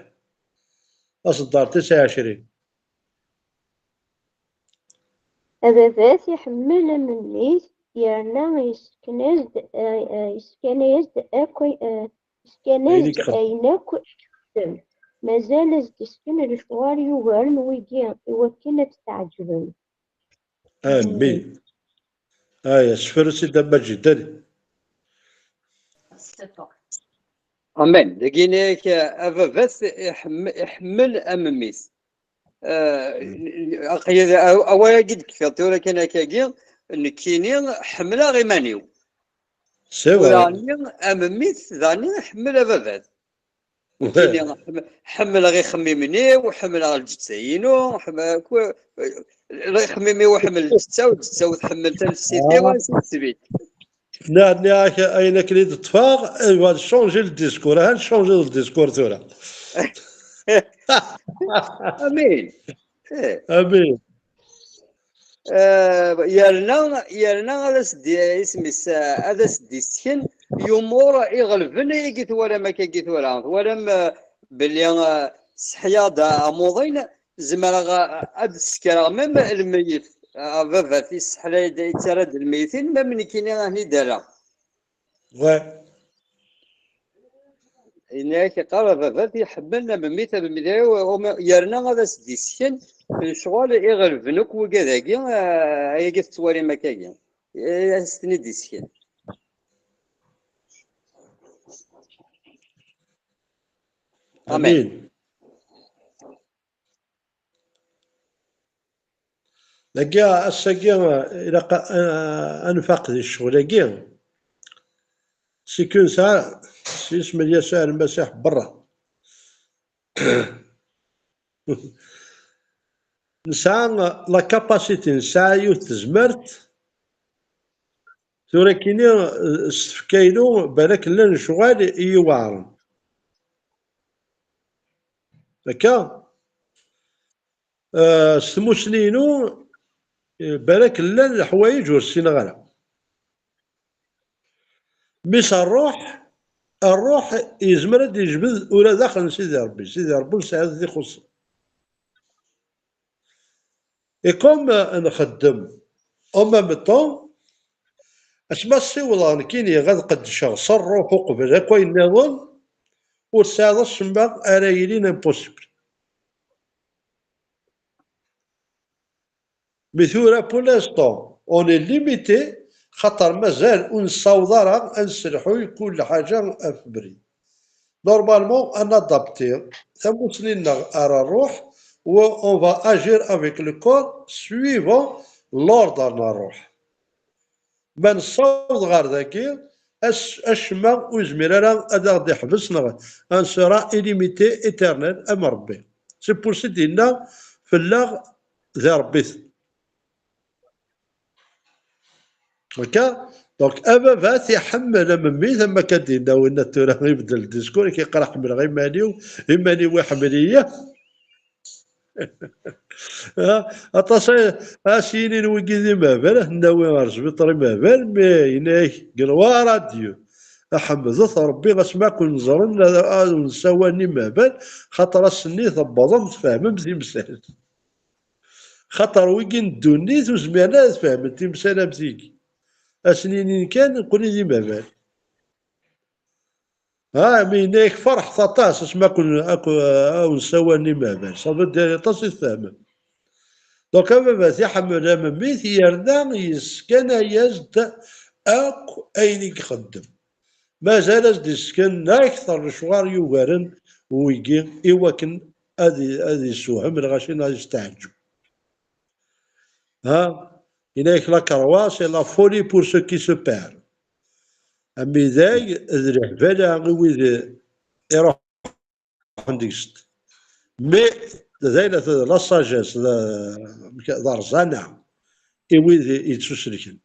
Taṣeddart tis ɛecrin. Ababat iḥemmel am mmi-s, yerna yessken-as-d, eh, eh, yesskan-as-d akk, eh, yesskan-as-d ayen akk i ixeddem. Mazal ad s-d-yessken lecɣal yugaren wigi, iwakken ad t-tɛeǧbem. Amin. Aya, sefru-tt-id a Maǧid, ali. Amen. Dagi-inek, a baba-t iḥem- iḥemmel a memmi-t. Eh, aql-i d- aw- awal-agi d-kfiɣ tura kan akkagi, nekkini ḥemmleɣ iman-iw. Tura daɣen a memmi-t daɣen iḥemmel a baba-t. Nekkini ḥem- ḥemmleɣ ixemmimen-iw, ḥemmleɣ lǧetta-inu, ḥemmleɣ ku- ixemmimen-iw, ḥemmel lǧetta-w, lǧetta-w tḥemmel tanfsit-iw, ainsi de suite. Nniɣ, nniɣ-ak ayen akken i d-ṭṭfeɣ, va changer le discours. Ahan changer le discours tura. Amin. Eh. Amin. Eh, yerna, yerna ad as-d-, isem-is, eh, ad as-d-issken i umur iɣelben ayagi twalam akkagi tura. Twalam, eh, belli, eh, sseḥyaɣ-d amuḍin, zemreɣ, eh, ad d-ssekreɣ même lmeyyet. Eh, baba-t isseḥlay-d, yettarra-d lmeyyitin, même nekkini ad ten-id-rreɣ. Ouais. Yenna-yak iqqar baba-t iḥemmel a memmi-t, a memmi-t, yerna ad as-d-issken lecɣal iɣelben akk wigad-agi, eh, ayagi tettwalim akkagi. Eh, ad as-ten-id-issken. Amin. Amin. Dagi, ass-agi, ilaq a, a, a nfaq di ccɣel-agi. C'est que nesɛa, s yisem n Yasuɛ Lmasiḥ berra. Nesɛa la capacité, nesɛa yiwet tezmert. Tura kini, eh, s tfekka-inu, balak llan lecɣal i iweɛren. Akka? Eh, s tmusni-inu, eh, balak llan leḥwayeǧ ur ssineɣ ara. Mi s rruḥ, rruḥ yezmer ad d-yejbed ula daxel n Sidi Ṛebbi. Sidi Ṛebbi ur nesɛi ad t-ixuṣṣen. Et comme, euh, nxeddem en même temps, asma ssiwḍeɣ nekkini ad qeddceɣ s rruḥ uqbel akk ayen nniḍen, ur tesɛiḍ acemma ara yilin impossible. Mais tura, pour l'instant, on est limité, xaṭer mazal ur nessaweḍ ara ad nesselḥuy kul ḥaǧa ɣef ubrid. Normalement, ad nadapti tamusni-nneɣ ar rruḥ, ou on va agir avec le corps suivant l'ordre n rruḥ. Ma nessaweḍ ɣer dagi, ac- acemma ur yezmir ara ad aɣ-d-iḥbes, neɣ on sera illimité, éternel, am Ṛebbi. C'est pour ça i d-yenna fell-aɣ di Ṛebbi-t. Akka? Donc, a baba-t iḥemmel a memmi-t, am akka d-yenna winna tura ibeddel discours, i k-iqqar ḥemmleɣ iman-iw, iman-iw iḥemmel-iyi. Ha? Aṭas a, a s-yinin wigi d imehbal, ad ten-nawi ɣer sbiṭar imehbal, mais yenna-yak, gloire à Dieu. Ḥemdet Ṛebbi, asmi ad ken-ẓren, ad, ad wen-ssawalen imehbal, xaṭer ass-nni tewwḍem tfehmem timsal. Xaṭer wigi n ddunit ur zmiren ad fehmen timsal am tigi. Ad sen-inin kan, nekkni d imehbal. Ha, mi yenna-yak ferḥet aṭas, asmi ad ken-, ad ken-, ad wen-ssawalen imehbal. Ça veut dire aṭas i tfehmem. Donc, a baba-t iḥemmel a memmi-t, yerna yeskanay-as-d akk ayen i ixeddem. Mazal ad s-d-issken akteṛ lecɣal yugaren wigi i wakken ad, ad yessewhem lɣaci neɣ ad yesteɛǧeb. Ha? Yenna-yak la croix, c'est la folie pour ceux qui se perdent. Amidag d lehbala i wid iruḥen deg-s. Mais d ayla, d la sagesse, d, d rẓana i wid yettuselken.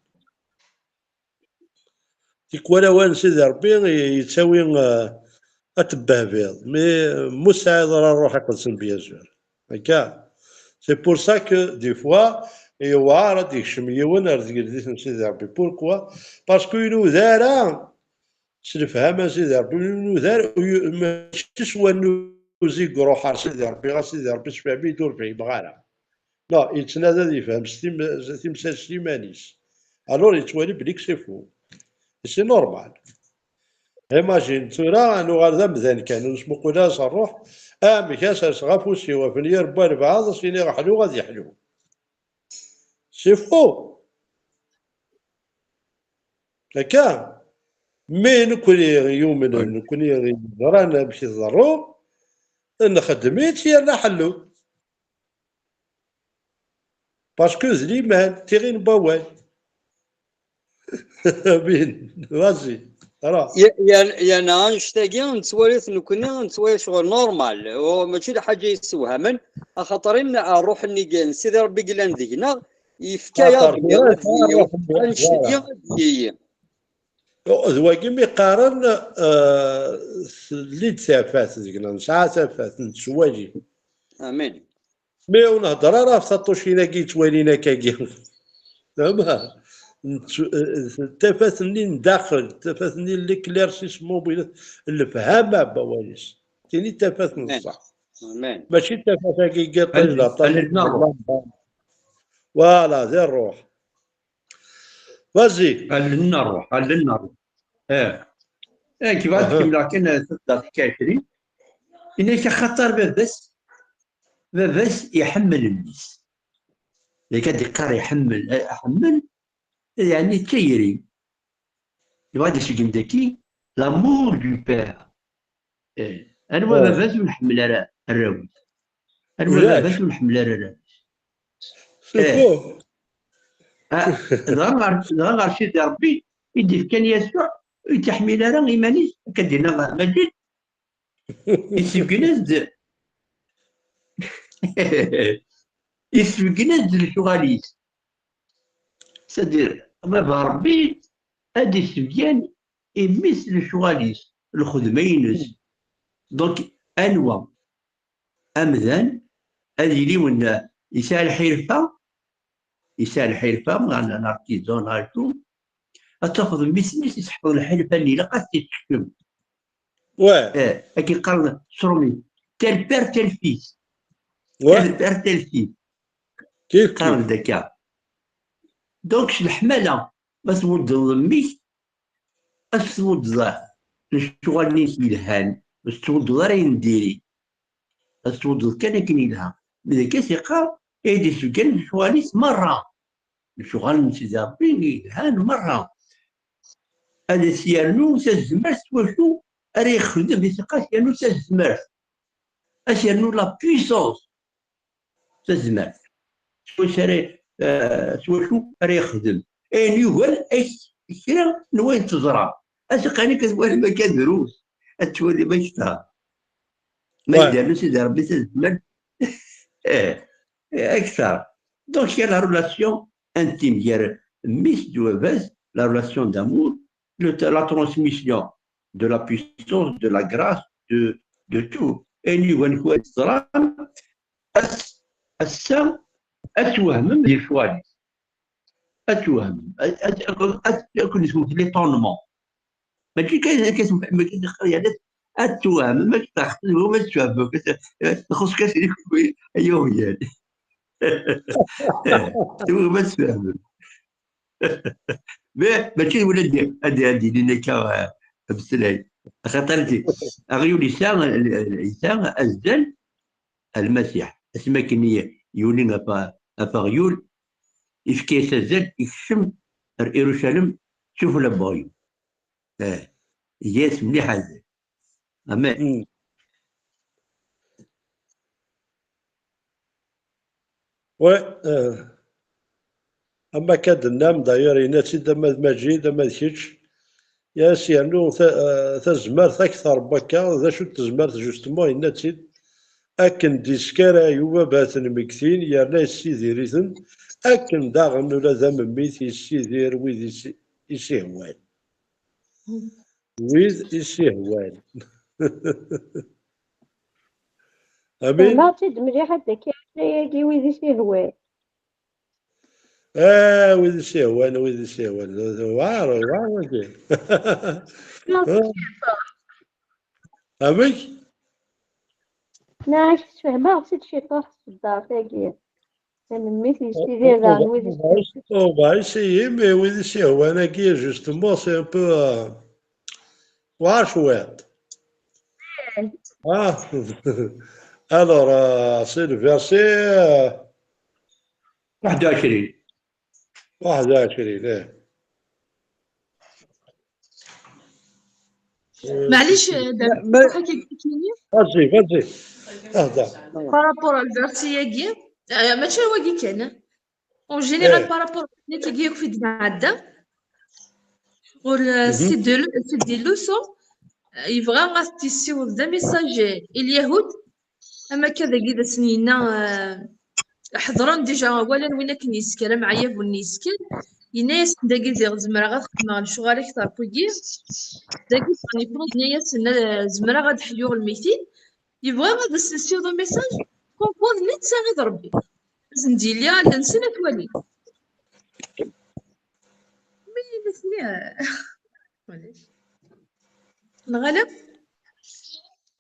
Tikwal awal n Sidi Ṛebbi yettawi, eh, ad tebbehbiḍ. Mi, mi ur tesɛiḍ ara Ṛṛuḥ Iqedsen, bien sûr. Akka. C'est pour ça que, des fois, yewɛer ad d-yekcem yiwen ar tgeldit n Sidi Ṛebbi. Pourquoi? Parce que ur inuda ara s lefhama n Sidi Ṛebbi, ur inuda ara, ur yu-, mačči s wannuz i iruḥ ar Sidi Ṛebbi, ɣas Sidi Ṛebbi sefhem-iyi-d ur fhimeɣ ara. Non, yettnadi ad yefhem s tim-, s timsal s yiman-is. Alors yettwali belli que c'est faux. Et c'est normal. Imagine, tura ad nuɣal d amdan kan, ur nesmuqul ara s ṛṛuḥ, amek ad serseɣ afus-iw ɣef nyir n walbeɛḍ, ad s-iniɣ ḥlu, ad yeḥlu. C'est faux. Akka. Mais nekkni yumnen, nekkni yeẓran amek iḍerru, nxeddem-itt yerna ḥellu. Parce que d liman, tiɣin n wawal. Amin, vas-y, ara. Yerna annect-agi nettwali-t nekkni, nettwali ccɣel normal, u mačči d lḥaǧa yessewhamen, axaṭer in ṛṛuḥ-nni n Sidi Ṛebbi yellan deg-neɣ, yefka-yaɣ-d annect-agi ad d-yili. D wagi mi qqaren, eh, telli-d tafat deg-neɣ, nesɛa tafat, nettwali. Amin. Mi ur nhedder ara ɣef taṭṭucin-agi yettwalin akkagi. Ama, tafat-nni n daxel, tafat-nni n l'éclaircissement, lefhama n wawal-is. Tini tafat n ṣṣeḥ. Amin. Mačči tafat-agi n yiṭij d aṭas. Voilà, di ṛṛuḥ. Vas-y. Allen n ṛṛuḥ, allen n ṛṛuḥ. Eh. Eh, kif ad kemmleɣ kan, eh, taddart Catherine. Ini-ak axaṭer baba-s, baba-s iḥemmel mmi-s. Deg ad iqqar iḥemmel, eh, iḥemmel, yeɛni d tayri. Yebɣa ad d-iseggen daki, l'amour du père. Eh, anwa baba-s ur nḥemmel ara arraw-is? Anwa baba-s ur nḥemmel ara arraw-is? Eh. Ah, dɣa ɣer, dɣa ɣer Sidi Ṛebbi i d-ifkan Yasuɛ, ur yettḥemmil ara iman-is, akka d-yenna Maǧid, isbeggen-as-d, isbeggen-as-d lecɣal-is. C'est-à-dire, baba Ṛebbi ad d-isbeggen i mmi-s lecɣal-is, lxedma-ines. Donc, anwa amdan ad yili wen-, yesɛa lḥirfa, yesɛa lḥirfa, neɣ, neɣ, neɣ artisan, neɣ acu, ad tafeḍ mmi-s-nni yesseḥfeḍ lḥirfa-nni, ilaq ad t-yessekcem. Ouais. Eh, akken qqaren s tṛumit, tel père, tel fils. Ouais. Tel père, tel fils. Kif, kif. Qqaren-d akka. Donc, s leḥmala, ma twuddeḍ mmi-k, ad s-twuddeḍ lecɣal-nni yelhan, ur s-twuddeḍ ara ayen n diri. Ad s-twuddeḍ kan akken yelha. Mi d akka i s-yeqqar, ad d-isbeggen lecɣal-is merra. Lecɣal n Sidi Ṛebbi yelhan merra. Ad as-yernu tazmert s wacu ara yexdem, i s-yeqqar ad s-yernu tazmert. Ad s-yernu la puissance. Tazmert. S wacu ara, eh, s wacu ara yexdem. Ayen yugan ak-, kra n wayen teẓra. Ad teqqen akka twalim akka drus. Ad twalim akteṛ. Ma yedder Sidi Ṛebbi tazmert. Eh, eh, akteṛ. Donc, il y a la relation intime, il y a mmi-s d baba-s, la relation d'amour, le, la transmission de la puissance, de la grâce, de, de tout. Ayen yugan kra teẓram, ass-, ass-a, ad twehmem di lecɣal-is. Ad twehmem. Ad, ad, ad, ad, ad ken-tewwet l'étonnement. Mačči kan, kan, mačči kan, ad twehmem, ad tfehmem, ad twehmem, txuṣ kan, ay uɣyal. Twehmem ad tfehmem. Mais mačči d win ad d-, ad d-, ad d-yinin akka, eh, ameslay. Axaṭer aɣyul yesɛa, yesɛa azal ar Lmasiḥ. Asmi akken i yuli ɣef, ɣef uɣyul, yefka-yas azal, yekcem ar Irucalem sufella n uɣyul. Eh, iga-yas mliḥ azal. Amen. Mm. Ouais, euh, am akka d-tennam, d'ailleurs, yenna-tt-id ama d Maǧid, ama d kečč. Yes, yernu ta-, euh, tazmert akteṛ n wakka, d acu n tezmert, justement, yenna-tt-id. Akken d-iskaray ubabat n lmegtin, yerna yessidir-iten, akken daɣen ula d amemmit yessidir wid i s-, i s-ihwan. Wid i s-ihwan. Amin. Fehmeɣ-tt-id mliḥ, ad d-akka ayagi wid i s-ihwan. Ah, wid i s-ihwan, wid i s-ihwan. Weɛṛ, weɛṛ wagi. Amek? Neɣ sfehmeɣ-tt-id ciṭuḥ s tseddart-agi. Tanemmirt, yessidir daɣen wid i s-, on va essayer, mais wid i s-ihwan-agi, justement, c'est un peu, euh, weɛṛ cwiṭ. Ah, alors, euh, c'est le verset, euh, واحد وعشرين. واحد وعشرين، إيه. Maɛlic, eh, d-, ma, ma, ruḥ akka deg tikini. Vas-y, vas-y. Ahda. Par rapport à le verset-agi, eh, mačči wagi kan. En général, eh, par rapport à nekk-agi akk i d-nɛedda, ur, eh, mhm, c'est des le-, c'est des leçons, eh, yebɣa ad t-yessiweḍ d message i Lyahud, am akka dagi d asen-yenna, eh, ḥeḍren déjà, walan win akken yeskan, ameɛyab win yeskan, yenna-yasen dagi diɣ zemreɣ ad xedmeɣ lecɣal akter n wigi, dagi yenna-yasen, eh, zemreɣ ad ḥyuɣ lmitin, yebɣa ad asen-yessiweḍ message, comme quoi d netta i d Rebbi. Ad sen-d-yili allen-nsen ad t-walin. Mi nutni, eh, Neɣ ala?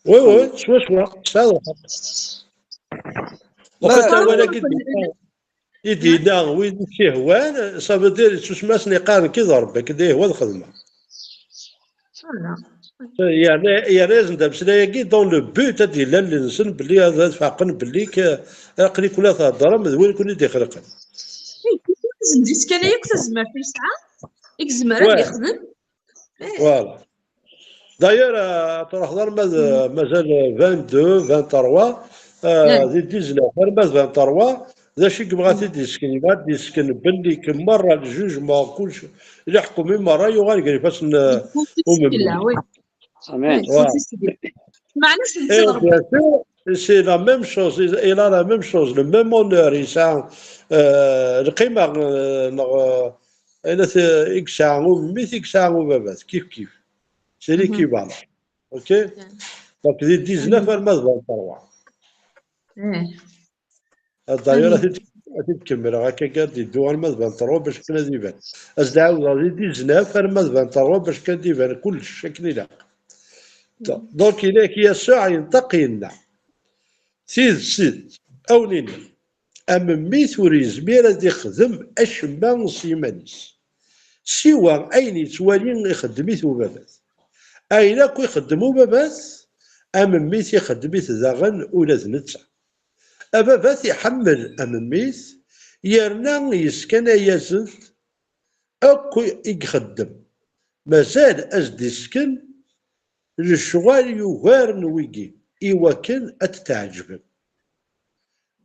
Oui, oui, swaswa, tesɛiḍ lḥeqq. Ma waqila wala i d-yenna win i s-yehwan, ça veut dire, yettusem-asen iqqaren ki d Rebbi, akken d yehwa ad xedmeɣ. Voilà. Yerna, yerna-yasen-d ameslay-agi dans le but ad d-yili allen-nsen belli ad, ad feɛqen belli k-, aql-iken ad theddrem d win i ken-id-ixelqen. Zend-is kan yakk tazmert yesɛa, i yezmer ad yexdem. Voilà. D'ailleurs, euh, ad truḥeḍ arma d, mazal vingt-deux, vingt-trois, euh, di dix-neuf, arma d vingt-trois, d acu i yebɣa ad t-id-yesken? Yebɣa ad d-yesken belli kem merra, le jugement, kullec, leḥkem i merra yuɣal gar ifassen n, euh, umemmez. Amen. Voilà. Et bien sûr, c'est la même chose, il a la même chose, le même honneur, yesɛa, euh, lqima, euh, neɣ, euh, Ayen at-, i yesɛa umemmit, i yesɛa ubabat, kif kif. C'est l'équivalent. Ok? Donc, di dix-neuf arma d vingt-trois. D'ailleurs, ad t-id-, ad t-id-kemmleɣ akka, ad d-iddu arma d vingt-trois bac akken ad iban. Ad s-d-ɛawdeɣ di dix-neuf arma d vingt-trois bac akken ad iban kullec akken ilaq. Donc, ilak Yasuɛ yenṭeq yenna. Tidet, tidet, a wen-iniɣ, amemmit ur yezmir ad ixdem acemma s yiman-is, siwa ayen yettwali ixeddem-it ubabat. Ayen akk ixeddem ubabat, amemmit ixeddem-it daɣen ula d netta. Ababat iḥemmel amemmit, yerna yeskanay-asen-d akk i ixeddem. Mazal ad s-d-isken lecɣal yugaren wigi, i wakken ad t-tɛeǧbem.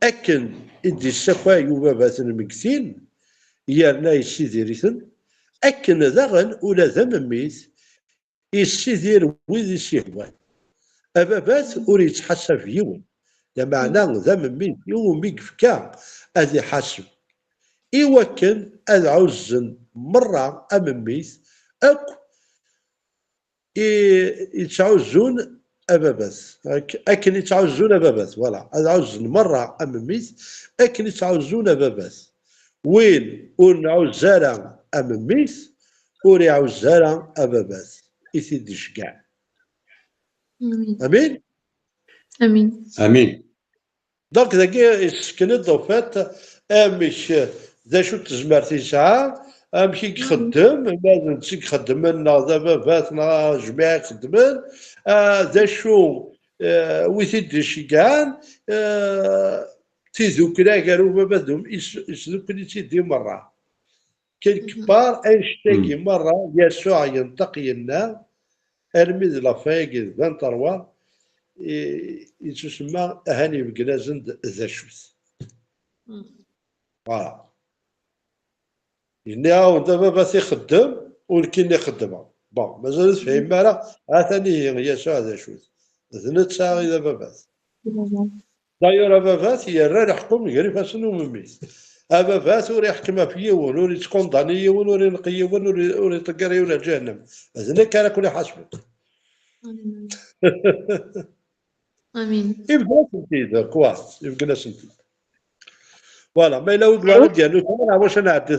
Akken i d-yessakay ubabat n lmegtin, yerna yessidir-iten, akken daɣen ula d amemmit yessidir wid i s-yehwan. Ababat ur yettḥasab yiwen, lameɛna d amemmit iwumi yefka ad iḥaseb, i wakken ad ɛuzzen merra amemmit akk i yettɛuzzun ababat. Ak-, akken i ttɛuzzun ababat, voilà. Ad ɛuzzen merra amemmit akken i ttɛuzzun ababat. Win ur nɛuzz ara amemmit, ur iɛuzz ara ababat i t-id-iceggeɛ. Amin. Amin. Amin. Amin. Donc, dagi yessken-d, au fait, amek, d acu n tezmert yesɛa, amek i ixeddem, ma d netta i ixeddmen, neɣ d ababat, neɣ jmiɛ ixeddmen, ah, d acu, eh, wi t-id-iceggɛen, eh, tidukla gar ubabat d um-, is-, isdukkel-itt-id i merra. Quelque part, annect-agi merra, Yasuɛ yenṭeq yenna, armi d la fin-agi d vingt-trois, i, yettusemma ahan ibeggen-asen-d d acu-t. Voilà. Yenna-awen-d ababat ixeddem, u nekkini xeddmeɣ. Bon, mazal ur tefhimem ara, atan ihi Yasuɛ d acu-t. D netta i d ababat. D'ailleurs, ababat yerra leḥkem gar ifassen n umemmit. Ababat ur iḥekkem ɣef yiwen, ur yettkondani yiwen, ur ineqq yiwen, ur i-, ur iṭegger yiwen ar ǧahennam. D nekk ara ken-iḥasben. Amin. Ibeggen-asen-t-id, quoi. Ibeggen-asen-t-id. Voilà, ma yella wi yebɣan ad d-yernu kra, neɣ wacu ad nɛeddi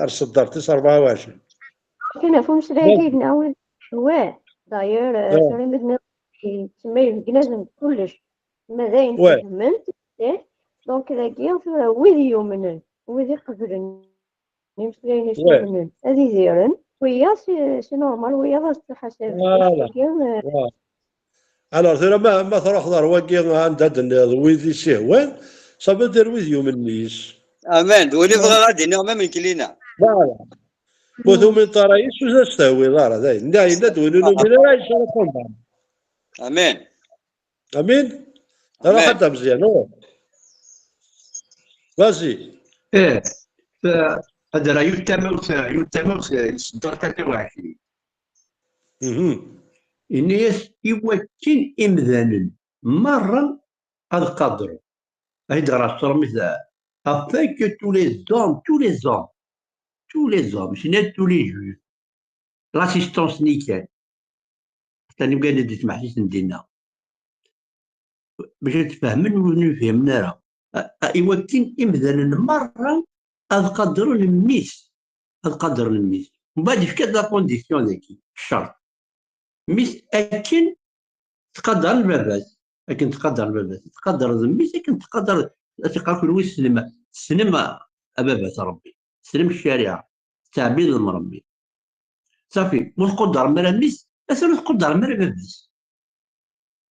ar ṣeddart tis rebɛa u ɛecrin. Kan ɣef umeslay-agi, gneɣ win cwiṭ. D'ailleurs, euh, tura ma d-nniɣ, yettsemma ibeggen-asen-d kullec. Ma d ayen fehment, eh? Donc, dagi, tura, wid yumnen, wid iqeblen imeslayen-is yumnen, ad idiren, wiyaḍ, c'est, c'est normal, wiyaḍ ad ttḥasaben. Voilà. Dagi, eh, voilà. Alors, tura ma, ma truḥeḍ ar wagi anda d-tenniḍ wid i s-ihwan, ça veut dire wid yumnen yis. Amen. D win i bɣiɣ ad d-iniɣ, ma mekli-nneɣ. Voilà. Ur tumineḍ ara yes-s, ur as-tehwiḍ ara, dayen. Da, yenna-d win ur numin ara, yesɛa lxembar. Amin. Amin. Ruḥ ad d-, Meẓyan, ruḥ. Vas-y. Ih, ta-, ad ara yiwet tamawt, yiwet tamawt, eh, yessedder tata Waɛli. Mhm. Ini-as, i wakken imdanen merra ad qadren. Ad d-ɣer Ṛebbi, afin que tous les hommes, tous les hommes, tous les hommes, je dis tous les juifs, l'assistance nickel. Atan imkan di tmeḥsist n dinna. Bac ad tfehmen ur nfehmen ara. A, a, i wakken imdanen merra ad qadren mmi-s. Ad qadren mmi-s. Mbeɛd ifka-d la condition dagi, ccerṭ. Mmi-s akken tqadren baba-s. Akken tqadren baba-s. Tqadreḍ mmi-s akken tqadreḍ. Ad t-iqqar kunwi tessnem, tessnem a, a baba-s Ṛebbi. Tessnem ccariɛa. Tettɛebbiḍem Ṛebbi. Ṣafi, ur tquddrem ara mmi-s, atan ur tquddrem ara baba-s.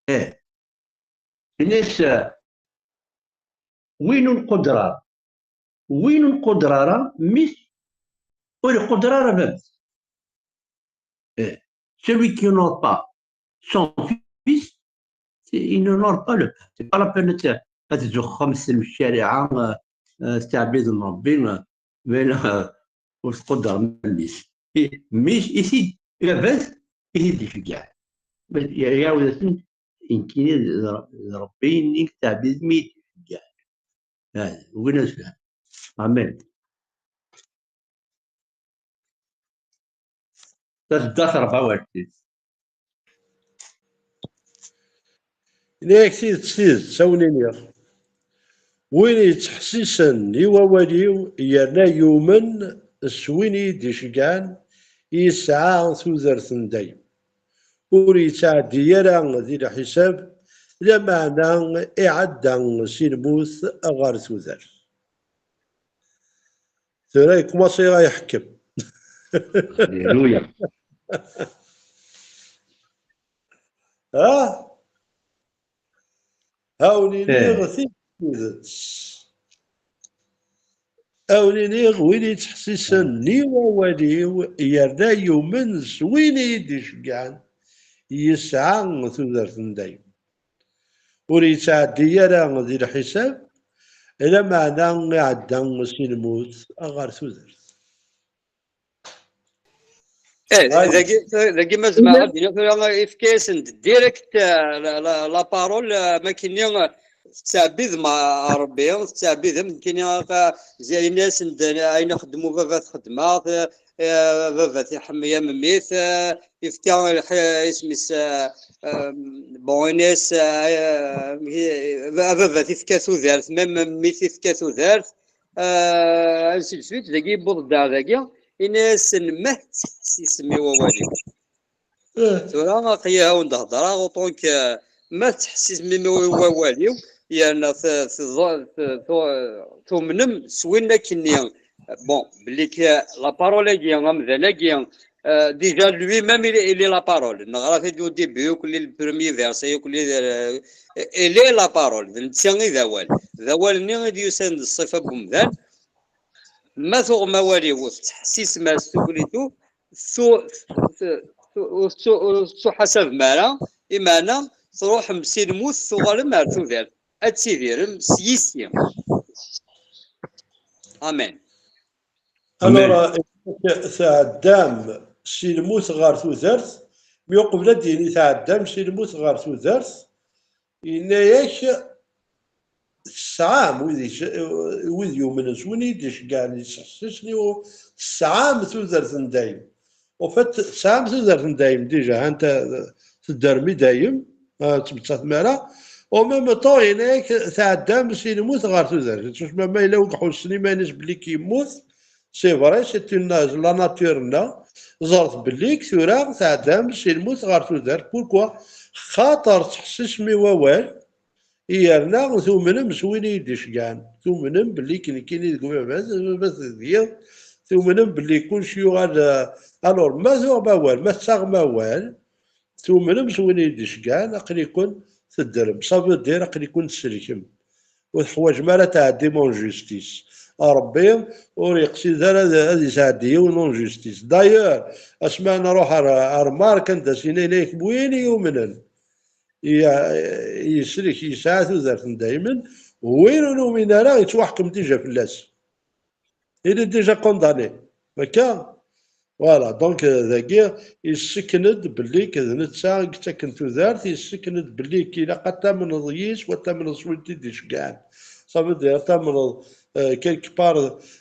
Eh. Ini-as, eh, win ur nquddr ara, win ur nquddr ara mmi-s, ur iquddr ara baba-s. Eh. Celui qui honore pas son fils, il n'honore pas le père. C'est pas la peine ad, ad tzuxxem s ccariɛa, eh, eh, tettɛebbidem Ṛebbi, eh, mais, eh, ur tquddrem ara mmi-s. Mmi-s i t-id, baba-s i t-id-iceggeɛ. Iɛawed-asen, nekkini d, d Ṛebbi-nni tettɛebbidem i yi-d-iceggeɛ. Ah, win ad fhem. Amen. Tasedda terbawalt. Ini-ak tidet, s tidet, a wen-iniɣ, win yettḥessisen i wawal-iw yerna yumen s win i yi-d-iceggɛen, yesɛa tudert n dayem. Ur yettɛeddi ara di lḥisab, lameɛna iɛedda si lmut ɣer tudert. Tura yekkumaṣi a iḥekkem. Alléluia. Ha? Ha wen-iniɣ tidet. Ha wen-iniɣ win yettḥessisen i wawal-iw, yerna yumen s win i yi-d-iceggɛen, yesɛa tudert n dayem. Ur yettɛeddi ara di lḥisab, lameɛna iɛedda si lmut ɣer tudert. Eh, dagi, dagi ma zemreɣ ad d-iniɣ tura, ifka-yasen-d direct, eh, la, la, la parole, eh, am akkenni, eh, tettɛebbidem a, a Ṛebbi, tettɛebbidem, nekkini, eh, yenna-yasen-d, eh, ayen ixeddem u baba txeddmeɣ, eh, eh, baba tiḥemmel a memmi-t, eh, ifka lḥi-, isem-is, eh, eh, bon, yenna-yas, eh, eh, a baba tifka tudert, même memmi tifka tudert, eh, ainsi de suite, dagi yewweḍ-d ar dagi, yenna-yasen ma tettḥessisem i wawal-iw. Tura aql-i a wen-d-hedreɣ, autant que ma tettḥessisem i wawal-iw, yerna t-, t-, t-, t-, tumnem s win akkenni. Bon, belli que la parole-agi, amdan-agi, euh, déjà lui-même, il est, il est la parole. Neɣra-t-id au début, akk le premier verset, akk le, euh, il est la parole. D netta i d awal. D awal-nni i d-yusan d ṣṣifa n umdan. Ma tuɣem awal-iw, tettḥessisem-as tuklitu, tu-, tu-, tu-, ur tettu-, ur tettuḥasabem ara, imeɛna truḥem si lmut, tuɣalem ar tudert, ad tidirem s yis-i. Amen. Alors, euh, tɛeddam si lmut ɣer tudert, mi uqbel ad d-yini tɛeddam si lmut ɣer tudert, yenna-yak, tesɛam wid ic-, wid yumnen s win i d-iceggɛen, yettḥessisen i u-, tesɛam tudert n dayem. En fait, tesɛam tudert n dayem, déjà, anta tedderm i dayem, ah, ur tettmettatem ara. En même temps, yenna-yak, tɛeddam si lmut ɣer tudert. Tusma ma yella wi iḥussen iman-is belli yemmut, c'est vrai, c'est une, la nature-nneɣ. Ẓret belli tura tɛeddam si lmut ɣer tudert. Pourquoi? Xaṭer tettḥessisem i wawal, yerna tumnem s win i yi-d-iceggɛen. Tumnem belli nekkini deg umamas, baba-s deg-i. Tumnem belli kullec yuɣal, euh, alors, ma tuɣem awal, ma tettaɣem awal, tumnem s win i yi-d-iceggɛen, aql-iken teddrem. Ça veut dire, aql-iken tselkem. ur teḥwaǧem ara ad tɛeddim en justice. Ṛebbi ur yeqsid ara ad, ad yesɛeddi yiwen en justice. D'ailleurs, asmi ara nruḥ ar, ar Mark, anda s-yenna Yenna-yak, win i yumnen, i, i yeslek, yesɛa tudert n daymen, win ur numin ara, yettwaḥkem déjà fell-as. Il est déjà condamné. Akka? Voilà, donc, euh, dagi, yessken-d belli d netta i yettaken tudert, yessken-d belli ilaq ad tamneḍ yis, wa tamneḍ s win t-id-iceggɛen. Ça veut dire, ad tamneḍ, euh, quelque part,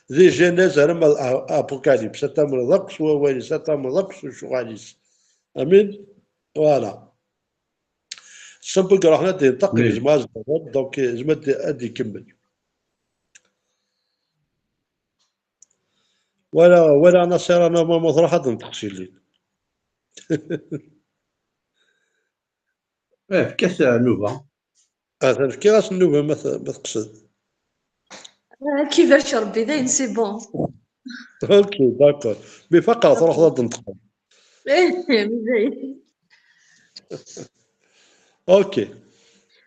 di Genèse arma a-, Apocalypse, ad tamneḍ akk s wawal-is, ad tamneḍ akk s lecɣal-is. Amin? Voilà. Sambu iruḥen ad d-yenṭeq, yezmer ad s-d-, donc, yezmer ad d-, ad d-ikemmel. Wala, wala Nasir, ana ma, ma truḥ ad d-neṭeq s yelli. Eh, efk-as nnuba. Atan fkiɣ-as nnuba ma t-, ma teqsed. Ah, ad k-ibarek Rebbi, dayen, c'est bon. Ok, d'accord. Mi faqeɣ, truḥeḍ ad d-neṭqeḍ. Eh, dayen. Ok.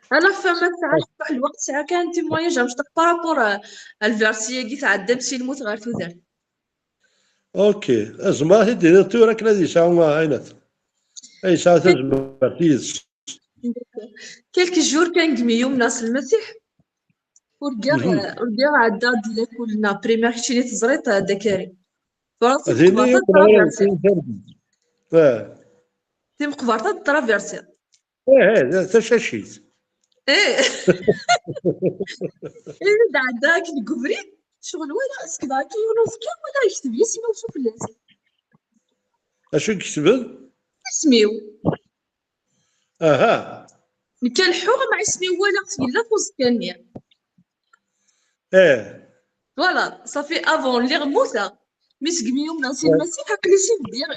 Alors, femme, ma tesɛa cwiṭ lweqt, tesɛa kan témoignage amecṭuḥ par rapport à, à le verset-agi tɛeddam si lmut ɣer tudert. Ok. Azemmer ad t-id-tiniḍ tura akken ad yesɛu ɛinat. Ad yesɛu tazmert yid-s. Quelques jours kan degmi yumneɣ s Lmasiḥ, urgaɣ, urgaɣ ɛeddaɣ di lakul neɣ primaire, keččini teẓriḍ, a Dda Karim. Tura timeqbert-a d traversée. Timeqbert-a d traversée. Eh, eh, d tacacit. Eh. Eh, d ɛeddaɣ akken deg ubrid, ccɣel wala, sekdeɣ akken yiwen uẓekka, wala yekteb yisem-iw s ufella-s. Acu i iketben? Isem-iw. Aha. Nekk ad leḥḥuɣ, ma isem-iw walaɣ-t yella f uẓekka-nni. Eh. Voilà, ça fait avant, lliɣ mmuteɣ. Mi segmi yumneɣ si Lmasiḥ, aql-i si bdiɣ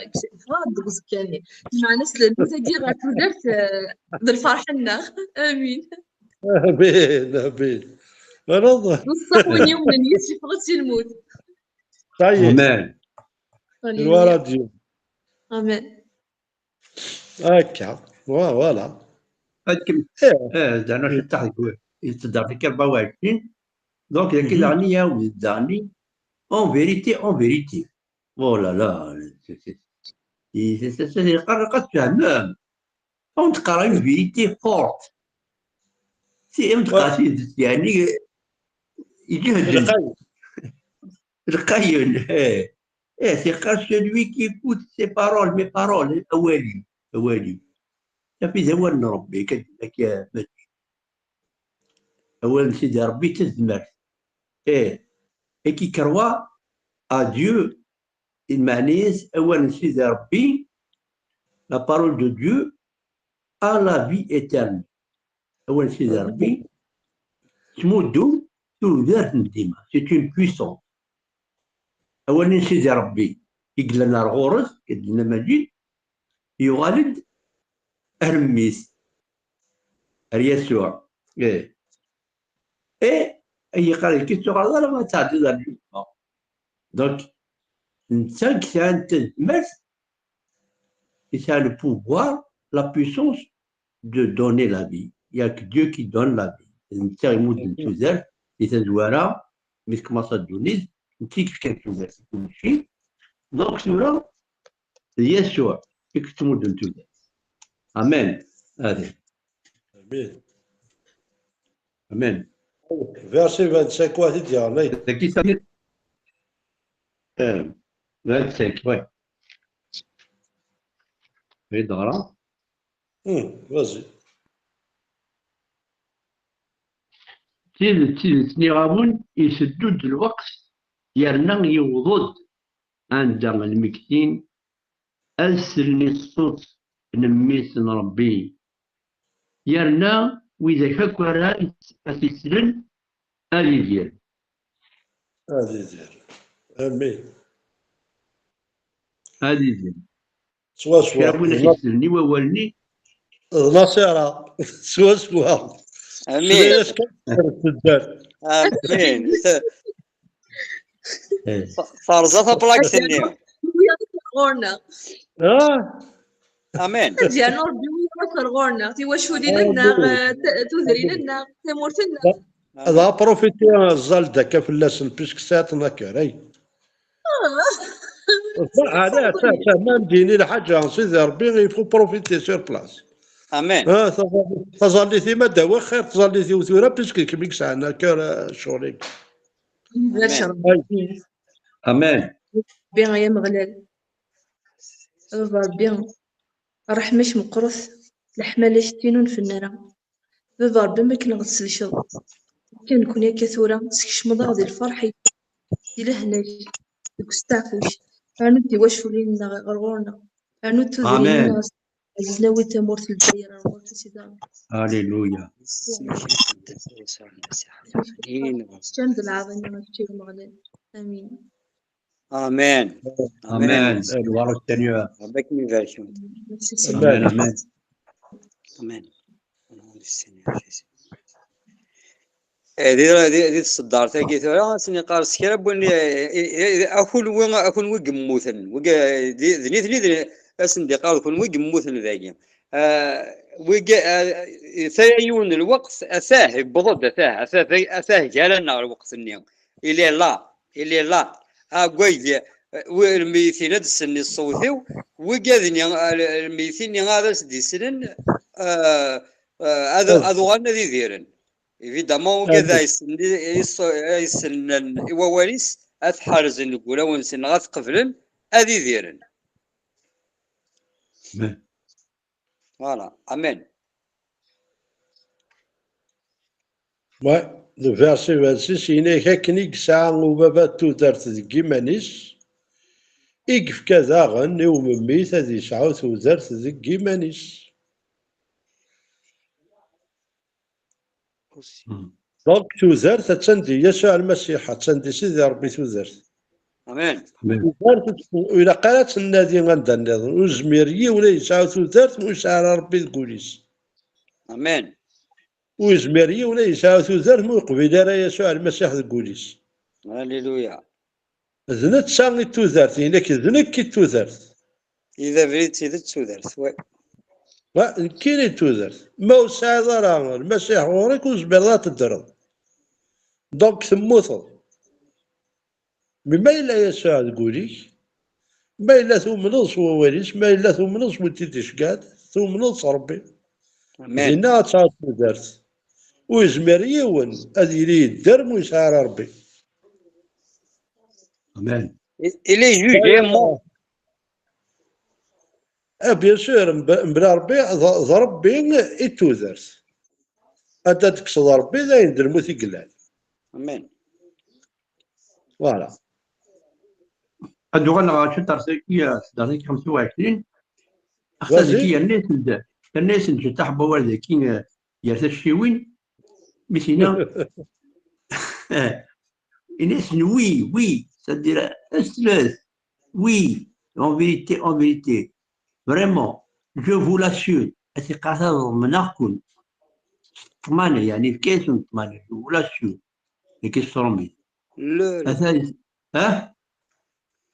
ffɣeɣ-d deg uẓekka-nni. Lmeɛna s lmut-agi ɣer tudert, eh, d lferḥ-nneɣ. Amin. Amin, amin. Neṣṣaḥ win yumnen yis yeffeɣ-d si lmut. Ça y est. Amen. Amin. Amen. Akka, wa-, voilà. Akken, eh, zeɛma ceṭṭaḥ deg, yettedder deg rebɛa u ɛecrin. Donc, dagi daɣen i yɛawed daɣen, en vérité, en vérité. Oh là là, c'est, c'est, c'est, c'est, c'est, yeqqar, yeqqar tfehmem. Awen teqqar une vérité forte. Si, awen teqqar tidet, yeɛni, iǧehden. Lqayen. Lqayen, eh. Eh, c'est celui qui écoute ses paroles, mes paroles, awal-iw, awal-iw. Safi d awal n Rebbi, akka, akka, mačči. Awal n Sidi Rebbi d tazmert. Eh, et qui croit à Dieu, lmeɛna-yas awal n Sidi Rebbi, la parole de Dieu, a la vie éternelle. Awal n Sidi Rebbi, ttmuddun tudert n dima. C'est une puissance. Awal n Sidi Rebbi i yellan ar ɣur-s, i d-yenna Maǧid, yuɣal-d ar mmi-s, ar Yasuɛ. Eh. Eh, ay yeqqar, nekk ur tuɣaleḍ ara ma tɛeddiḍ ar lǧenna. Donc, netta i yesɛan tazmert, yesɛa le pouvoir, la puissance de donner la vie. Il y a que Dieu qui donne la vie. D netta i yemmuden tudert, di tazwara, mi tkellax ddunit, netta i yefkan tudert i kulci. Donc, tura, d Yasuɛ i yettmudden tudert. Amen. Amen. Amen. Verset vingt-cinq, wa t-id-yeɣra. Dagi, ça y est. Euh, vingt-cinq, ouais. Ad d-ɣreɣ. Hmm, vas-y. Tidet, tidet, nniɣ-awen, iteddu-d lweqt, yerna yewweḍ-d anda lmegtin ad slen i ṣṣut n Mmi-s n Ṛebbi, yerna widak akk ara as islen ad idir. Ad idir. Amin. Ad idir. Swaswa. Kra n win as islen i wawal-nni. D Nasira. Swaswa. Amin. Amin. Terza taplakt-nni. Ɣur-neɣ. Ah. Amin. Ad yernu Rebbi wiyaḍ akk ar ɣur-neɣ, tiwaculin-nneɣ, eh, t-, tudrin-nneɣ, tamurt-nneɣ. Ad profiter ẓẓal-d akka fell-asen, puisque c'est un accueil. Ala, ça, ça, ma m-d-yini lḥaǧa, Sidi Ṛebbi, il faut profiter sur place. Amen. Ah, taẓallit-im ad d-awiɣ xir tẓallit-iw tura, puisque kemm i yesɛan akka, ah, ccɣel-ik. Amen. Ay. Amen. Ṛebbi ay Ameɣlal. Baba Ṛebbi, ṛṛeḥma-k meqqret, leḥmala-k tin ur nfennu ara. Baba Ṛebbi, ma akken ɣ-tselkeḍ, akka nekni akka tura, teskecmeḍ-aɣ di lferḥ-ik, di lehna-k, deg usteɛfu-k. Rnu-d tiwaculin-nneɣ ɣer ɣur-neɣ. Rnu-d tudrin-nneɣ, ɛzizen awi tamurt n Lezzayer ɣer ɣur-k, a Sidi Ṛebbi. Alléluia. Teččam d lɛaḍima, a kečč ay Ameɣlal. Amin. Amen. Amen. Gloire au Seigneur. Ṛebbi ad kem-ibarek. Amen, amen. Amen. Au nom du Seigneur Jésus. Eh, di, di, di tseddart-agi tura, ad sen-iqqar s kra n win, eh, eh, eh, a kunwi, a kunwi yemmuten. Wi, eh, di, d nitni d, ad sen-d-iqqar d kunwi yemmuten dagi. Eh, wi, eh, ata yiwen n lweqt, atah, yewweḍ-d, atah, atah, atah gar-aneɣ lweqt-nni. Il est là, il est là. Agway, eh, wi-, lmeyytin ad d-slen i ṣṣut-iw, wigad-nni, eh, lmeyytin-nni ad as-d-islen, eh, eh, ad, ad uɣalen ad idiren. Évidemment, wigad ay s-, ay s-, ay sellen i wawal-is, ad t-ḥerzen deg wulawen-nsen, neɣ ad t-qeblen, ad idiren. Amen. Voilà. Amen. Ouais, le verset vingt-six, yenna-k akken i yesɛa ubaba tudert deg yiman-is, i yefka daɣen i umemmit ad yesɛu tudert deg yiman-is. Hmm. Donc, tudert attan di Yasuɛ Lmasiḥ, attan di Sidi Ṛebbi tudert. Amen. Amen. Tudert, ur ilaq ara ad tt-nadi anda nniḍen. Ur yezmir yiwen ad yesɛu tudert ma ur yesɛi ara Ṛebbi deg wul-is. Amen. Ur yezmir yiwen ad yesɛu tudert ma ur yeqbil ara Yasuɛ Lmasiḥ deg wul-is. Alléluia. D netta i d tudert, yenna-k d nekk i d tudert. I d abrid, d tidet, d tudert, wa. Wa, nekkini d tudert. Ma ur tesɛiḍ ara Lmasiḥ ɣur-k, ur tezmireḍ ad teddreḍ. Donc, temmuteḍ. Mais ma yella Yasuɛ deg wul-ik, ma yella tumneḍ s wawal-is, ma yella tumneḍ s win i d-iceggeɛ-d, tumneḍ s Ṛebbi. Amen. Dinna ad tesɛuḍ tudert. Ur yezmir yiwen ad yili yedder ma ur yesɛi ara Ṛebbi. Amen. Il, il est jugé mort. Ah, bien sûr, mb-, mebla Ṛebbi, d, d Ṛebbi i d tudert. Ad d-tekkseḍ Ṛebbi, d ayen d lmut i yellan. Amen. Voilà. Ad uɣaleɣ ɣer cwiṭ ar tagi, ar tdart-agi xemsa u ɛecrin. Axaṭer dagi yerna-yasen-d, yerna-yasen-d ciṭaḥ n wawal dagi, eh, gar tacciwin, mi s-yenna, yenna-yasen oui, oui, c'est-à-dire, aslet, oui, en vérité, en vérité, vraiment, je vous l'assure, ad t-iqqar ḍemneɣ-ken, s ṭṭmana, yeɛni, yefka-yasen ṭṭmana, je vous l'assure, dagi s tṛumit. Ata, ah?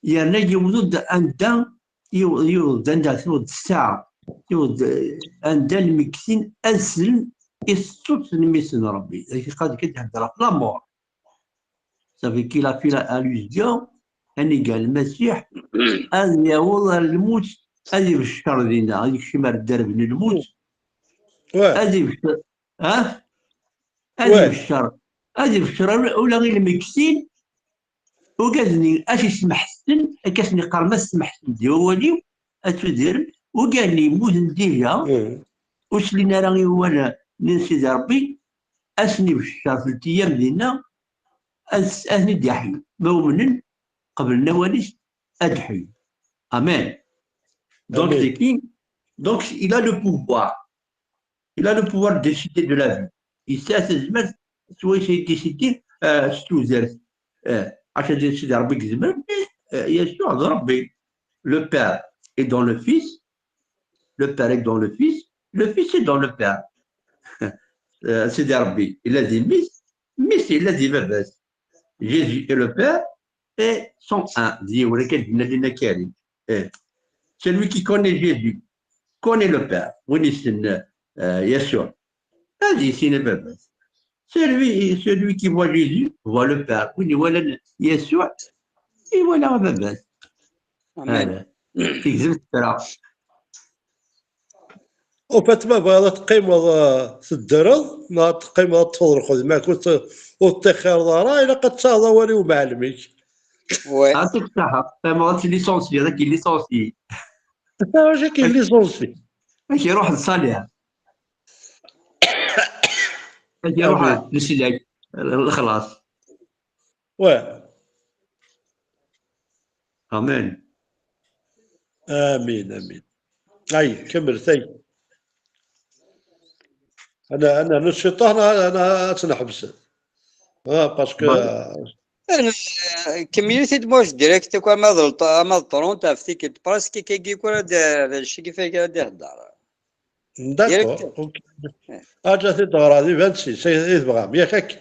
Yerna yewweḍ-d anda, yew-, yewweḍ-d anda tuweḍ-d ssaɛa, yewweḍ-d, eh, anda lmegtin ad slen i ṣṣut n mmi-s n Ṛebbi. Dagi qad kan thedder ɣef la mort. Ça veut qu'il a fait la allusion, aniga Lmasiḥ ad yaweḍ ar lmut, ad ibeccer dinna, ad yekcem ar dderb n lmut, ad ibeccer, ah? Ad ibeccer, ad ibeccer ula, ula i lmegtin, ugaden ad t-ismeḥsen, akka asen-iqqar ma tesmeḥsem di wawal-iw, ad tudirem, ugaden yemmuten déjà, ur slin ara i wawal n Sidi Ṛebbi, ad sen-ibeccer teltiyam dinna, ad, ad ten-id-yaḥyu. Ma umnen, qeblen awal-is, ad d-ḥyun. Amen. Donc, amen. C'est qui? Donc, il a le pouvoir. Il a le pouvoir de décider de la vie. Yesɛa tazmert, swayes ay décider, euh, s tudert. Euh, acu d Sidi Ṛebbi i izemren, euh, Yasuɛ d Ṛebbi. Le Père est dans le Fils, le Père est dans le Fils, le Fils est dans le Père. Euh, Sidi Ṛebbi yella di Mmi-s, Mmi-s yella di Baba-s. Jésus et le Père et sont un. D yiwen akka d-yenna Lina Karim. Eh. Celui qui connaît Jésus connaît le Père. Win yessnen, euh, Yasuɛ, ad yissin Baba-s. Celui, celui qui voit Jésus voit le Père. Win iwalan Yasuɛ, iwala Ababat. Amen. Tegzem tefra. Au fait, ma tebɣiḍ ad teqqimeḍ, eh, teddreḍ, neɣ ad teqqimeḍ ad teṭṭfeḍ lxedma-k, ur t-, ur teṭṭixxireḍ ara, ilaq ad taɣeḍ awal i umɛellem-ik. Ouais. Ɛṭik ṣṣeḥḥa. Fehmeɣ ad t-licencier, ad k-licencier. Acu ad k-licencier? Ad k-iruḥ d salaire. Ad k-iruḥ d leslak. Lexlaṣ. Ouais. Amen. Amin, amin. Ay, kemmlet, ay. Ana, ana, نشطه، أنا، أنا أتنحبس. Ah, parce que, Bon. Kemmel-it d moi direct, quoi, ama d, ama d trente ɣef tikkelt, presque kagi, quoi, d, d, d, d, d, d, d, D'accord. Ok. Aǧa-t-id ɣer di vingt-six, ay, ay tebɣam, yak akka.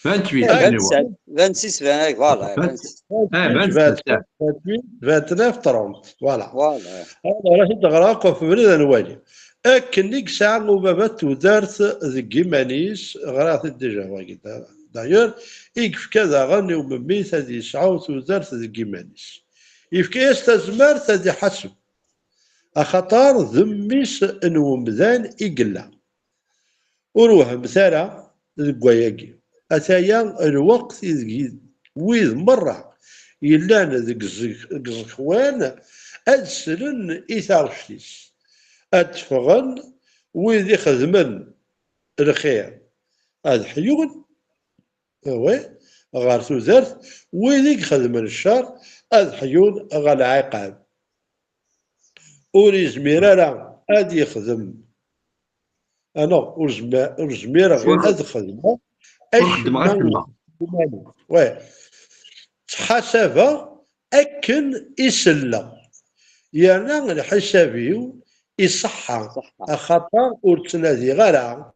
Vingt-huit, Ah, anwa? Vingt-sept, vingt-six, vingt, voilà, Vingt- vingt-six. Ah, Vingt-huit, vingt-sept. vingt-huit, vingt-neuf, trente. Voilà. Voilà. Alors, aǧa-t-id ɣer akk ɣef ubrid ad nwali. Akken i yesɛa ubaba tudert deg iman-is, ɣriɣ-t-id déjà wagi, d'ailleurs, i yefka daɣen i umemmit ad yesɛu tudert deg iman-is. Yefka-yas tazmert ad iḥaseb. Axaṭer d mmi-s n wemdan i yella. Ur wehmet ara deg wayagi. Ataya lweqt ideg wid merra yellan deg zik-, deg iẓekwan ad slen i taɣect-is, ad d-ffɣen wid ixedmen lxir ad ḥyun, Awi, ɣer tudert, wid i ixedmen ccer ad ḥyun ɣer lɛiqab. Ur izmir ara ad yexdem, ah non, ur zmi-, ur zmireɣ Ur- ad xedmeɣ ur xeddmeɣ acemma. Iman-iw. Ouais. Ttḥasabeɣ akken i selleɣ. Yerna lḥisab-iw iṣeḥḥa, Ṣeḥḥa. Axaṭer ur ttnadiɣ ara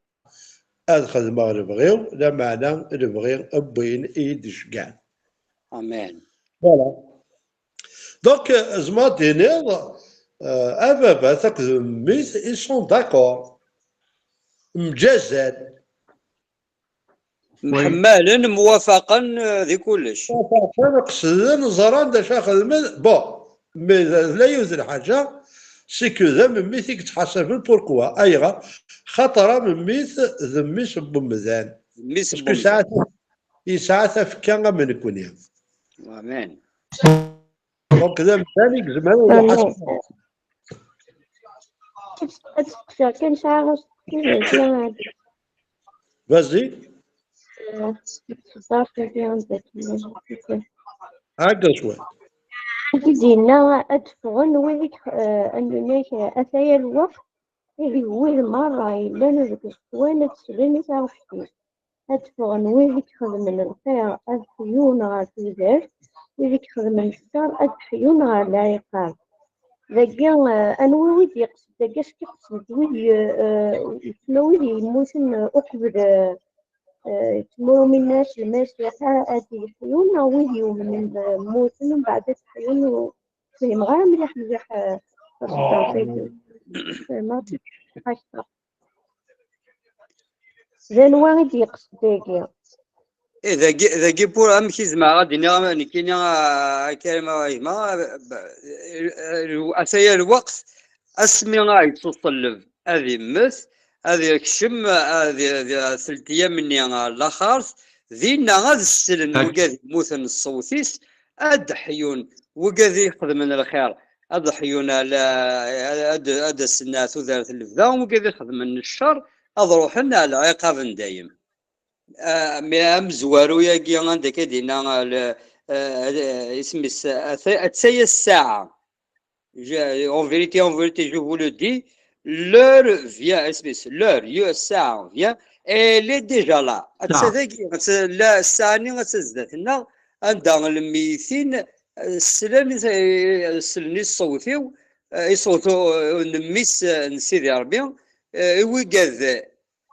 ad xedmeɣ lebɣi-w, lameɛna lebɣi n win i yi-d-iceggɛen. Amen. Voilà. Donc, euh, tzemreḍ ad d-tiniḍ, euh, ababat akked mmi-s, ils sont d'accord. Mǧazan. Mḥemmalen, mwafaqen, euh, di kullec. Qesden, ẓran d acu ara xedmen. Bon, mais d, d la yiwet n lḥaǧa, c'est que d amemmit i yettḥasaben. Pourquoi? Ayɣer? Xaṭer amemmit d mmi-s n wemdan. Mmi-s n Parce que yesɛa, yesɛa tafekka am nekni. Amen. Donc, d amdan i yezmer ad iḥaseb. Ad seqsiɣ kan, sɛiɣ aseqsi. Vas-y. Eh, ṣṣeddart-agi anda-tt? Ɛeggeḍ cwiṭ. Anda i d-yenna ad ffɣen wid i, eh, ad nini-k, eh, ataya lweqt, ihi wid merra yellan deg iẓekwan ad slen i taɣect-is. Ad ffɣen wid i ixedmen lxir ad ḥyun ɣer tudert, wid i ixedmen ccer ad ḥyun ɣer lɛiqab. Dagi, eh, anwa wid yeqsed dagi, acu i qesdent wid ye-, eh, yettma wid yemmuten, eh, uqbel, eh, eh, yettma uminas Lmasiḥ ad iḥyun, neɣ wid yumnen, eh, mmuten, mbeɛd ad ḥyun? Ur fhimeɣ ara mliḥ, mliḥ, eh, taṣeddart-agi. Fehmeɣ-tt akter. D anwa i d-yeqsed dagi? Eh, dagi, dagi pour amek i zemreɣ ad d-iniɣ ama nekkini, ah, a Karim, a gma, ah, b-, eh, ataya lweqt asmi ara yettuṣelleb, ad immet, ad ikcem, ad, ad, ad teltiyam-nni ɣer laxert, dinna ad slen wigad yemmuten ṣṣewt-is, ad ḥyun wigad ixedmen lxir, ad ḥyun ala, ad, ad asen tudert n lebda, wigad ixedmen ccer, ad ruḥen ar lɛiqab n dayem. Ah, mi amezwaru-agi anda akka d-yenna, ah, le-, ah, isem-is, ah, ata-, ataya ssaɛa. Je, en vérité, en vérité, je vous le dis, l'heure vient, isem-is, l'heure, ye-, ssaɛa vient, elle est déjà là. Atta dagi, atta la, ssaɛa-nni atta zdat-nneɣ, anda lmeyytin, eh, slan i, eh, slen i ṣṣewt-iw, eh, i ṣṣewt, eh, n mmi-s, eh, n Sidi Ṛebbi, eh, i wigad,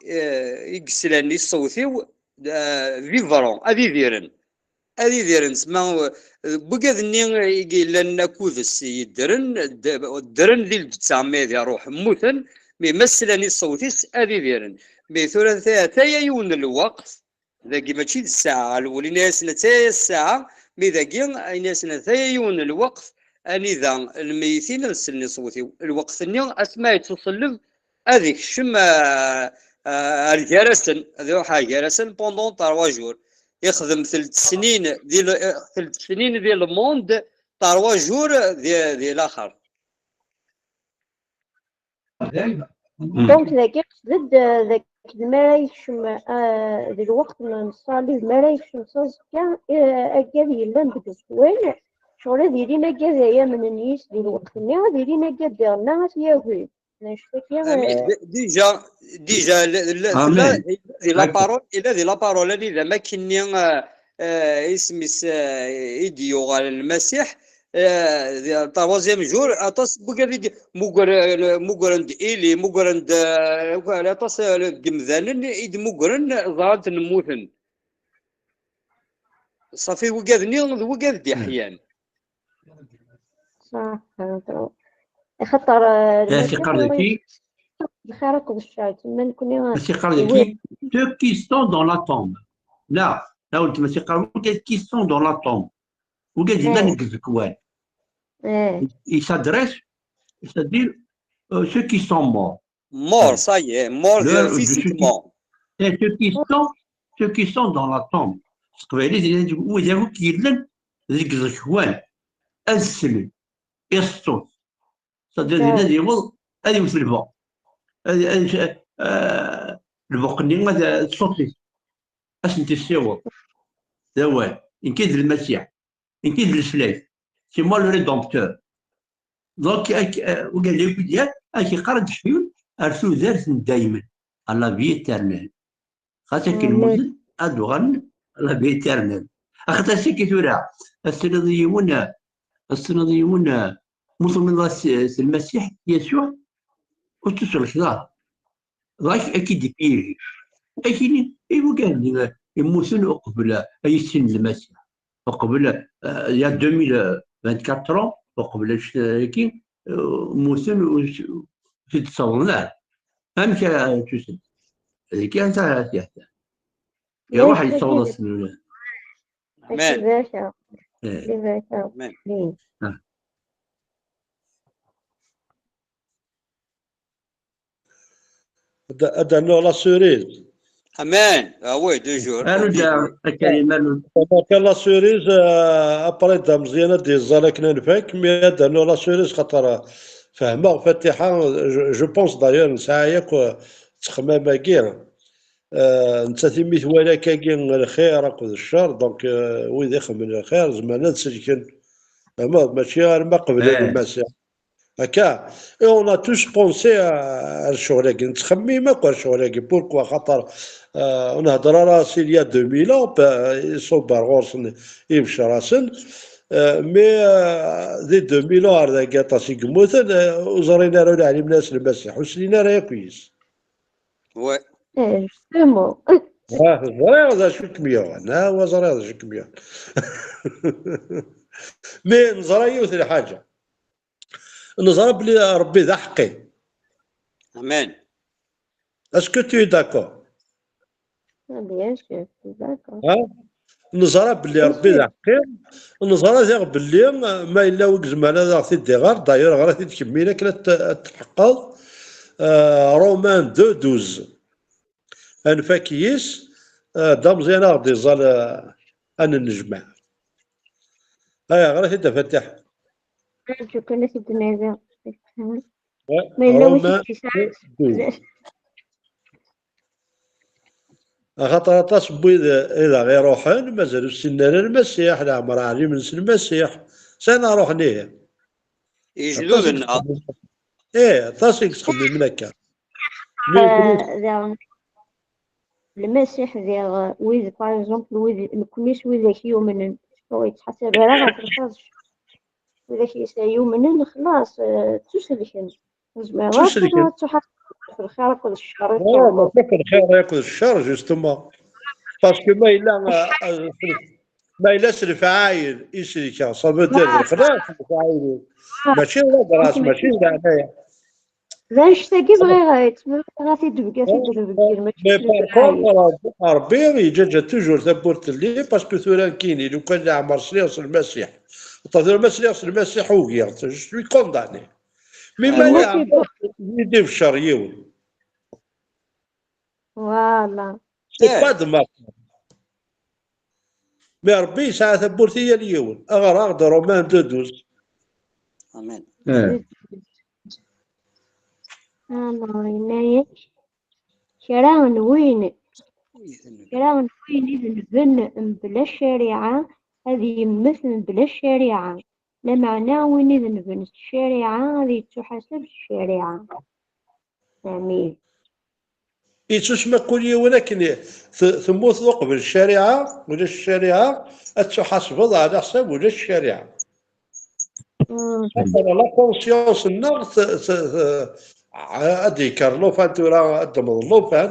eh, i yeslan i ṣṣewt-iw, eh, vivront, ad idiren. Ad idiren, sma, eh, wigad-nni i yellan akud-s yeddren, d-, ddren di lǧetta, mi ad iruḥ, mmuten, Mi ma slan i ṣṣut-is, ad idiren. Mi tura ata-, ataya yiwen n lweqt, dagi mačči d ssaɛa, lwul ini-asen ataya ssaɛa, mi dagi, ini-asen ataya yiwen n lweqt, anida lmeyytin ad slen i ṣṣut-iw. Lweqt-nni, asmi yettwaṣelleb, ad ikcem, ah, ah, ar gar-asen, ad iruḥ ar gar-asen pendant trois jours. Ixdem telt snin di le, telt snin di le monde, trois jours di, di laxert. Donc, dagi qsed-d, euh, d akken mi ara yekcem, euh, d lweqt n ṣṣalib, mi ara yekcem s aẓekka, euh, aggad yellan deg uẓekwan, ccɣel ad ilin aggad ay amnen yis di lweqt-nni, ad ilin aggad diɣenna ad t-yagi. D anect-agi, Amin. euh, D-, déjà, déjà, la, la, Amin. tella, tella di la parole, tella di la parole, anida ma kenni, euh, euh, isem-is, euh, i d-yuɣal Lmasiḥ, euh, di troisième jour, aṭas n wigad i d-, mugar-, euh, mugaren-d Ili, mugaren-d, euh, aṭas, euh, n yemdanen i d-mugren, ẓran-ten mmuten. Ṣafi, wigad-nni d wigad d-iḥyan. Ṣaḥ, axaṭer, euh, Acu yeqqar daki? Lxir akked ccer, tma nekni, Acu yeqqar daki? Ceux qui sont dans la tombe. Là, là, acu yeqqar, wigad qui sont dans la tombe. Wigad yellan deg uẓekwan. Eh, Il s'adresse, c'est-à-dire, euh, ceux qui sont morts. Mort, ça y est, mort, Le- euh, physiquement. Et ceux qui sont, ceux qui sont dans la tombe. S teqbaylit, yellan deg, wid akk yellan deg uẓekwan. Ad slen i ṣṣut. C'est-à-dire, ad iweḍ, ad iwet lbuq. Ad, ad, euh, lbuq-nni, ad, ṣṣut-is. Ad sen-t-issiweḍ. D awal. Nekki d Lmasiḥ. Nekki d leslak. C'est moi le rédempteur. Donc, ak-, euh, wigad akk i d-yan, ak-iqqar ad d-ḥyun ar tudert n daymen, à la vie éternelle. Xas akken Amin. Mmuten, ad d-uɣalen à la vie éternelle. Axaṭer ass-agi tura, ad tiniḍ i yiwen, ad tiniḍ i yiwen, ma ur tumineḍ s, s Lmasiḥ, Yasuɛ, ur tt-sellkeḍ ara. Dɣa ak-, ad k-id-ipiéger. Ad k-yini, i wigad-nni, immuten uqbel ad issinen Lmasiḥ. Uqbel, euh, il y a deux mille vingt-quatre ans, uqbel annect-agi, euh, mmuten ur s-, ur t-id-ssawḍen ara. Amek ara tusem? Dagi kan ara t-yehder. Iruḥ yettaweḍ-asen. Amen. Ibarek-aɣ. Eh. Ibarek-aɣ. Amen. Amin. Ad ad rnuɣ la cerise. Amen. Ah oui, deux jours. Arnu-d a Karim, arnu-d. Donc, la cerise, euh, après, d ameẓyan ad d-yeẓẓal akken ad nfak, mais ad rnuɣ la cerise, xaṭer, euh, fehmeɣ Fatiḥa, je, je pense d'ailleurs, nesɛa yakk, euh, ttexmam-agi. Euh, nettat imi twala akkagi lxir akked ccer, donc, euh, wid ixemmen lxir, zemren ad selken. Fehmeḍ, mačči arma qeblen Eh. Lmasiḥ. Akka, et on a tous pensé à, à ccɣel-agi. Nettxemmim akk ar ccɣel-agi. Pourquoi? Xaṭer, euh, ur nhedder ara s'il y a deux mille ans, pa-, iṣubber ɣur-sen, ibeccer-asen. Euh, mais, euh, di deux mille ans ar dagi aṭas i yemmuten, euh, ur ẓrin ara, ur ɛlimen ara s Lmasiḥ, ur slin ara yakk yis. Ouais. Eh, justement. Ah, ẓriɣ d acu i kem-yuɣen, ah, wa ẓriɣ d acu i kem-yuɣen. Mais neẓra yiwet n lḥaǧa. Neẓra belli Ṛebbi d aḥeqqi. Amen. Est-ce que tu es d'accord? Ah, bien sûr, je suis d'accord. Neẓra belli Ṛebbi d aḥeqqi. Neẓra diɣ belli, ah, ma yella wi izemren ad aɣ-t-id-iɣer, d'ailleurs ɣer-it-id kemmini akken ad t-, ad t-tḥeqqeḍ. Ah, Romains deux douze. Ad nfak yis, ah, d ameẓyan ad aɣ-d-iẓẓal, ah, ad nennejmaɛ. Aya, ɣer-it-id a Fatiḥ. Arǧu kan ad t-id-nadiɣ. Ouais, Ma yella wi Romains t-id-yesɛan. deux douze. Axaṭer aṭas n wid i d aɣ-iruḥen, mazal ur ssinen ara Lmasiḥ, leɛmer ɛlimen s Lmasiḥ. S anna ruḥen ihi? Ijduden-nneɣ. Ih, aṭas i yettxemmimen akka. Ah, daɣen, Lmasiḥ diɣ, wid, par exemple, wid, nekni s widak yumnen, ur yettḥasab ara ɣef lxir d ccer. Widak yumnen, xlaṣ, eh, ttuselken. Ur zmireɣ ara Ttuselken. Ad ttuḥasbeɣ ɣef lxir akked ccer. Ah, mačči ɣef lxir akked ccer, justement. Parce que ma yella, ah, ah, ma yella s lefɛayel i selkeɣ, ça veut dire d lexlaṣ s lefɛayel. Mačči d la grâce, mačči d leɛnaya. D annect-agi bɣiɣ, eh, ttmenniɣ ad t-id-tbeggir, ad t-id-tbeggir, mačči d lɛali. Ṛebbi yeǧǧa-ǧǧa toujours tawwurt telli, parce que tura nekkini lukan leɛmer sliɣ s Lmasiḥ, ṭṭa tura ma sliɣ s Lmasiḥ ugiɣ-t, je suis condamné. Mi ma leɛmer yid-ibeccer yiwen. Voilà. C'est pas de ma part. Mais Ṛebbi yesɛa tawwurt i yal yiwen. Ɣer-aɣ-d Romains deux douze. Amen. Alors, yenna-yak, kra n win, kra n win idenben mebla ccariɛa, ad yemmet mebla ccariɛa. Lameɛna win idenben s ccariɛa, ad yettuḥaseb s ccariɛa. Amin. Yettusma kul yiwen akken temmuteḍ uqbel ccariɛa, ulac ccariɛa, ad ttuḥasbeḍ ɛla ḥsab ulac ccariɛa. Xaṭer la conscience-nneɣ ad d-yekker llufan tura, ad d-temmeḍ llufan,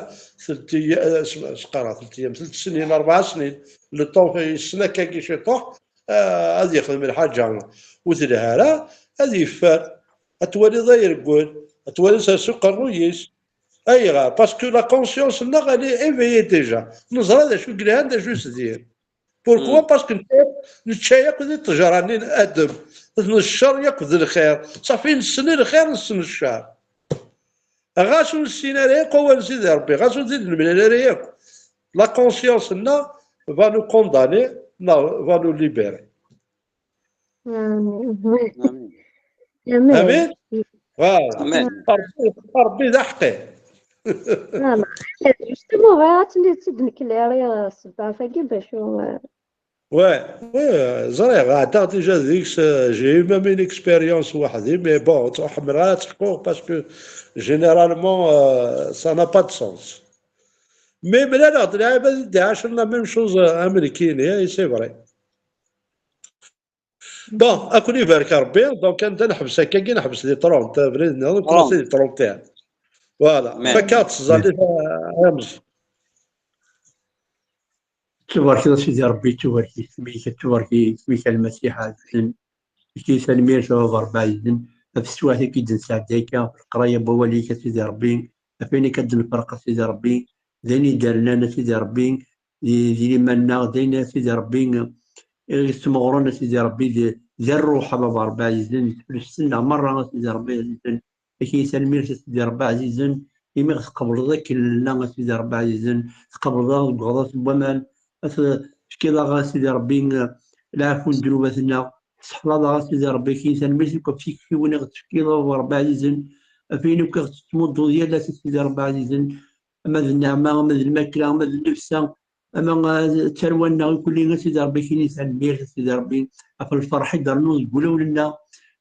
sqareɣ telt ayyam, telt snin, rebɛa snin, le temps yessen akkagi ciṭuḥ, ad yexdem lḥaǧa ur telhi ara, ad yeffer, ad twaliḍ ay ireggel, ad twaliḍ s uqerruy-is. Ayɣer? Parce que la conscience-nneɣ elle est éveillée déjà. Neẓra d acu yelhan, d acu yesdir. Pourquoi? Parce que nečča yakk di ṭṭejra-nni n Adem, n ccer yakk d lxir. Ṣafi nessen lxir, nessen ccer. Ɣas ur nessin ara yakk awal n Sidi Ṛebbi, ɣas ur t-id-nemlal ara yakk, la conscience-nneɣ va nous condamner, neɣ va nous libérer. Amin. Amin. Voilà. Ṛebbi d aḥeqqi. Justement, bɣiɣ ad tt-id-neklari ssebbat-agi bac. Ouais, ouais, ẓriɣ, ɛeddaɣ déjà deg-s, j'ai eu même une expérience weḥd-i, mais bon, ur ḥemmleɣ ara ad tt-ḥkuɣ parce que généralement, euh, ça n'a pas de sens. Mais mlaleɣ-d lɛibad i d-iɛacen la même chose am nekkini, et c'est vrai. Bon, ad ken-ibarek Rebbi, donc anda neḥbes akkagi, neḥbes di trente, abrid nniḍen, commencer di trente et un. Voilà, fakkaɣ-d tẓallit a Amez. Tubarkeḍ a Sidi Ṛebbi, tubarek isem-ik, tubarek isem-ik a Lmasiḥ ɛzizen. Nekki tanemmirt a Baba Ṛebbi ɛzizen, ɣef teswiɛt-agi i d-nesɛedda akka, ɣef leqraya n wawal-ik a Sidi Ṛebbi, ɣef wayen akka d-nferq a Sidi Ṛebbi, d ayen i d-rnan a Sidi Ṛebbi, di, di liman-nneɣ, d ayen a Sidi Ṛebbi, i ɣ-yesmeɣren a Sidi Ṛebbi, d, d ṛṛuḥ a Baba Ṛebbi ɛzizen, d teflest-nneɣ merra a Sidi Ṛebbi ɛzizen, Ak-ini tanemmirt a Sidi Ṛebbi ɛzizen, imi ɣ-tqebleḍ akken nella a Sidi Ṛebbi ɛzizen, tqebleḍ-aɣ deg uɣḍas n waman, a t-, tefkiḍ-aɣ a Sidi Ṛebbi lɛafu n ddnubat-nneɣ, tesseḥlaḍ-aɣ a Sidi Ṛebbi, ak-ini tanemmirt akk ɣef tiktiwin i ɣ-d-tefkiḍ a Baba Ṛebbi ɛzizen, ɣef wayen akk i ɣ-tettmudduḍ yal ass a Sidi Ṛebbi ɛzizen, ama d nneɛma, ama d lmakla, ama d llebsa, ama d tarwa-nneɣ ikuli a Sidi Ṛebbi, ak-ini tanemmirt a Sidi Ṛebbi, ɣef lferḥ i d-rennuḍ deg wulawen-nneɣ,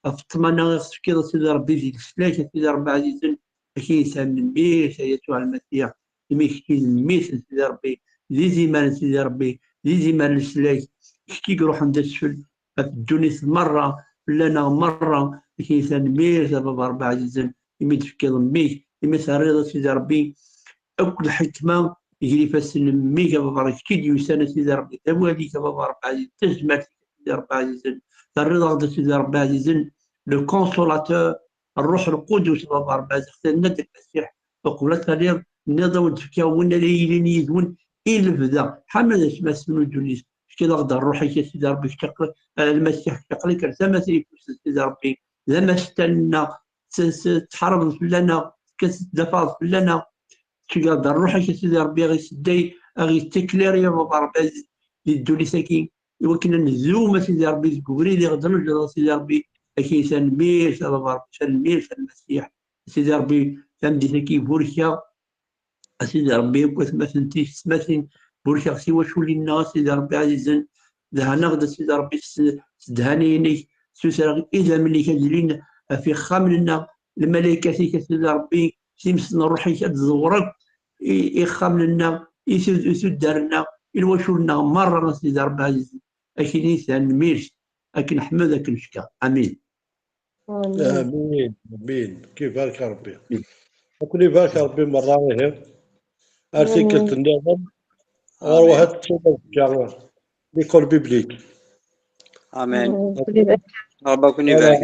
ɣef ṭṭmana i ɣ-tefkiḍ a Sidi Ṛebbi di leslak a Sidi Ṛebbi ɛzizen, Ak-ini tanemmirt a Yasuɛ Lmasiḥ, imi kečč i d mmi-s n Sidi Ṛebbi, d izimer n Sidi Ṛebbi, d izimer n leslak, kečč i iṛuḥen d asfel ɣef ddunit merra, fell-aneɣ merra, ak-ini tanemmirt a Baba Ṛebbi ɛzizen, imi d-tefkiḍ mmi-k, imi terriḍ a Sidi Ṛebbi, akk lḥikma gar ifassen n mmi-k a Baba Ṛebbi, kečč i d-yusan a Sidi Ṛebbi, d awal-ik a Baba Ṛebbi ɛzizen, d tazmert-ik a Sidi Ṛebbi ɛzizen, terriḍ-aɣ-d a Sidi Ṛebbi ɛzizen, le consolateur, Ṛṛuḥ Lqudus a Baba Ṛebbi ɛzizen, tenna-d Lmasiḥ, uqbel ad taliḍ, tenniḍ a wen-d-fkiɣ win ara yilin yid-wen i lebda, ḥama d asma s ddunit, tefkiḍ-aɣ-d ṛṛuḥ-ik a Sidi Ṛebbi, kečč aql-, a Lmasiḥ, kečč aql-ik ar tama tayeffust a Sidi Ṛebbi, d amastan-nneɣ, t-, t-, tḥarbeḍ fell-aneɣ, tekkateḍ tdafɛeḍ fell-aneɣ, tefkiḍ-aɣ-d ṛṛuḥ-ik a Sidi Ṛebbi, a ɣ-yesseddey, a ɣ-yettakleri a Baba Ṛebbi ɛzizen di ddunit-agi, i wakken ad nedum a Sidi Ṛebbi deg ubrid i ɣ-d-tneǧǧeḍ a Sidi Ṛebbi, ak-ini tanemmirt a Baba Ṛebbi, tanemmirt a Lmasiḥ, a Sidi Ṛebbi, tameddit-agi iburek-aɣ, a Sidi Ṛebbi, akk atmaten tiyessetmatin, burkeɣ tiwaculin-nneɣ a Sidi Ṛebbi ɛzizen, dehneɣ-d a Sidi Ṛebbi s, s ddhana-inek, ssutreɣ idammen-ik ad ilin ɣef ixxamen-nneɣ, lmalaykat-ik a Sidi Ṛebbi, times n ṛṛuḥ-ik ad d-tḍewwer akk i, i ixxamen-nneɣ, i tud-, i tuddar-nneɣ, i lwacul-nneɣ merra a Sidi Ṛebbi ɛzizen, ak-ini tanemmirt, ad k-neḥmed, ad k-neckeṛ. Amin. Amin, amin. Kibarek Ṛebbi. Ad ken-ibarek Ṛebbi merra, ihi. Ar tikkelt nniḍen. Ṛuḥ ad tettum azekka l'école biblique. Amin. Ṛebbi ad ken-ibarek.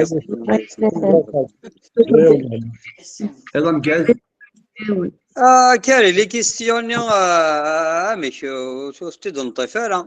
Iḍ ameggaz. Ah, Kari, les questions-nni, ah, amek, ur ur tent-id-neṭṭif ara.